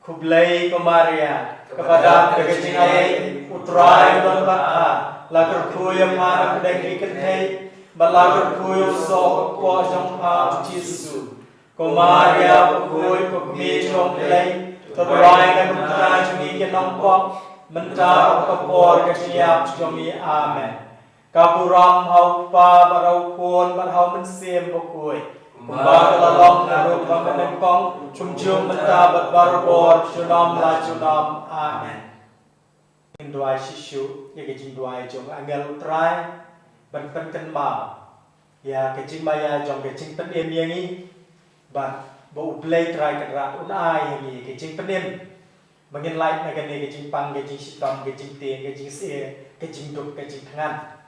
Khublei ko Maria, kaba dap da ka jingai ei, u Trai u don bad pha, la kyrkhu ïa pha na pdeng ki kynthei, bad la kyrkhu ïa u soh ka kpoh jong pha u Jisu. Ko Maria bakhuid, ko Kmie jong u Blei, to duwai na ka bynta jong ngi ki nongpop, mynta bad ha ka por ka jingïap jong ngi. Amen. Ka burom ha u Kpa bad ha u Khun bad ha u Mynsiem Bakhuid, kumba ka la long naduh ba mynnyngkong, kumjuh mynta bad barabor, junom la junom. Amen. Ngin duwai shisha ïa ka jingduwai jong u angel u Trai, ban pynkynmaw ïa ka jingmaïa jong ka jingpynim ïa ngi, bad ba u Blei Trai Kynrad un ai ïa ngi ka jingpynim, ba ngin lait na kane ka jingpang, ka jingshitom, ka jingtieng, ka jingsyier, ka jingduk, ka jingthngan.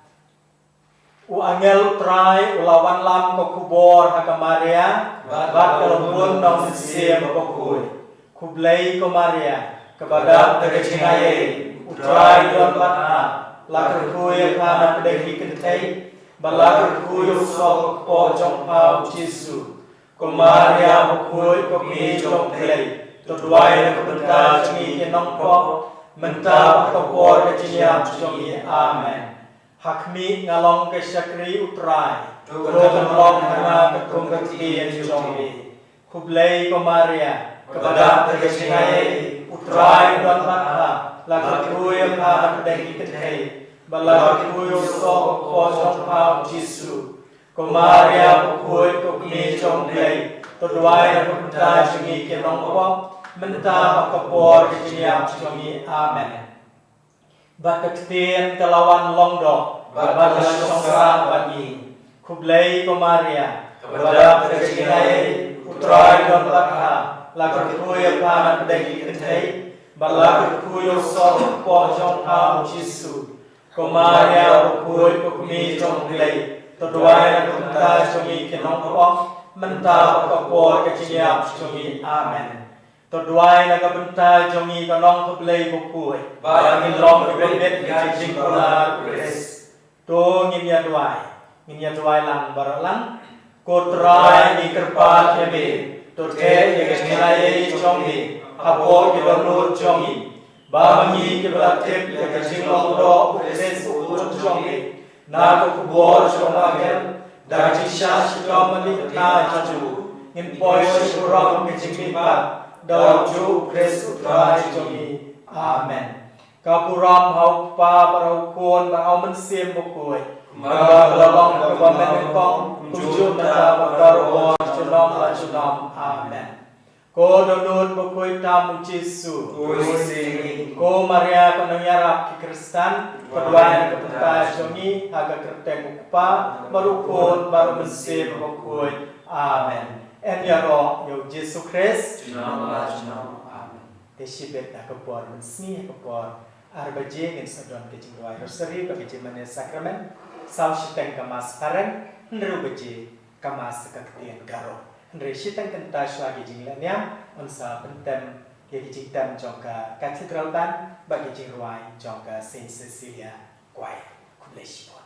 U angel u Trai u la wanlam ka khubor ha ka Maria, bad ka la bun na u Mynsiem Bakhuid. Khublei ko Maria, kaba dap da ka jingai ei, u Trai u don bad pha, la kyrkhu ïa pha na pdeng ki kynthei, bad la kyrkhu ïa u soh ka kpoh jong pha u Jisu. Ko Maria bakhuid, ko Kmie jong u Blei, to duwai na ka bynta jong ngi ki nongpop, mynta bad ha ka por ka jingïap jong ngi. Amen. Ha khmih nga long ka shakri u Trai, to kan long ha nga katkum ka ktien jong me. Khublei ko Maria, kaba dap da ka jingai ei, u Trai u don bad pha, la kyrkhu ïa pha na pdeng ki kynthei, bad la kyrkhu ïa u soh ka kpoh jong pha u Jisu. Ko Maria bakhuid, ko Kmie jong u Blei, to duwai na ka bynta jong ngi ki nongpop, mynta bad ha ka por ka jingïap jong ngi. Amen. Bad ka ktien ka la wan long doh, bad ka la shong sah bad ngi. Khublei ko Maria, kaba dap da ka jingai ei, u Trai u don bad pha, la kyrkhu ïa pha na pdeng ki kynthei, bad la kyrkhu ïa u soh ka kpoh jong pha u Jisu. Ko Maria bakhuid, ko Kmie jong u Blei, to duwai na ka bynta jong ngi ki nongpop, mynta bad ha ka por ka jingïap jong ngi. Amen. To duwai na ka bynta jong ngi ka nongkhublei bakhuid, ba ngin long kiba bit ïa ka jingkular u Khrist. To ngin ïa duwai, ngin ïa duwai lang baroh lang. Ko Trai, ngi kyrpad ïa me, to theh ïa ka jingai ei jong me hapoh ki dohnud jong ngi, ba ma ngi kiba la tip ïa ka jinglong doh u Khrist u khun jong me, na ka khubor jong u angel, da ka jingshah shitom bad ka jingkyrkhu, ngin poi sha ka burom ka jingmihpat, da u juh u Khrist u Trai jong ngi. Amen. Ka burom ha u Kpa bad ha u Khun bad ha u Mynsiem Bakhuid, kumba ka la long, kumba mynnyngkong, kumjuh mynta bad barabor, junom la junom. Amen. Ko dohnud bakhuid tam u Jisu. Khublei ïa ngi. Ko Maria ka nongïarap ki Khristan, to duwai na ka bynta jong ngi ha ka kyrteng u Kpa bad u Khun bad u Mynsiem Bakhuid. Amen. Em ïaroh ïa u Jisu Khrist. Junom la junom. Amen. Te shibit ha ka por mynsngi, ha ka por ar baje ngin sa don ka jingrwai Rosary bad ka jingmane Sakramen. Saw shiteng ka Mass phareng, hynriew baje ka Mass ka ktien Garo. Hynrei shiteng kynta shuwa ki jinglehniam, yn sa pyntem ïa ki jingtem jong ka Cathedral Band bad ki jingrwai jong ka Saint Cecilia Choir. Khublei shibun.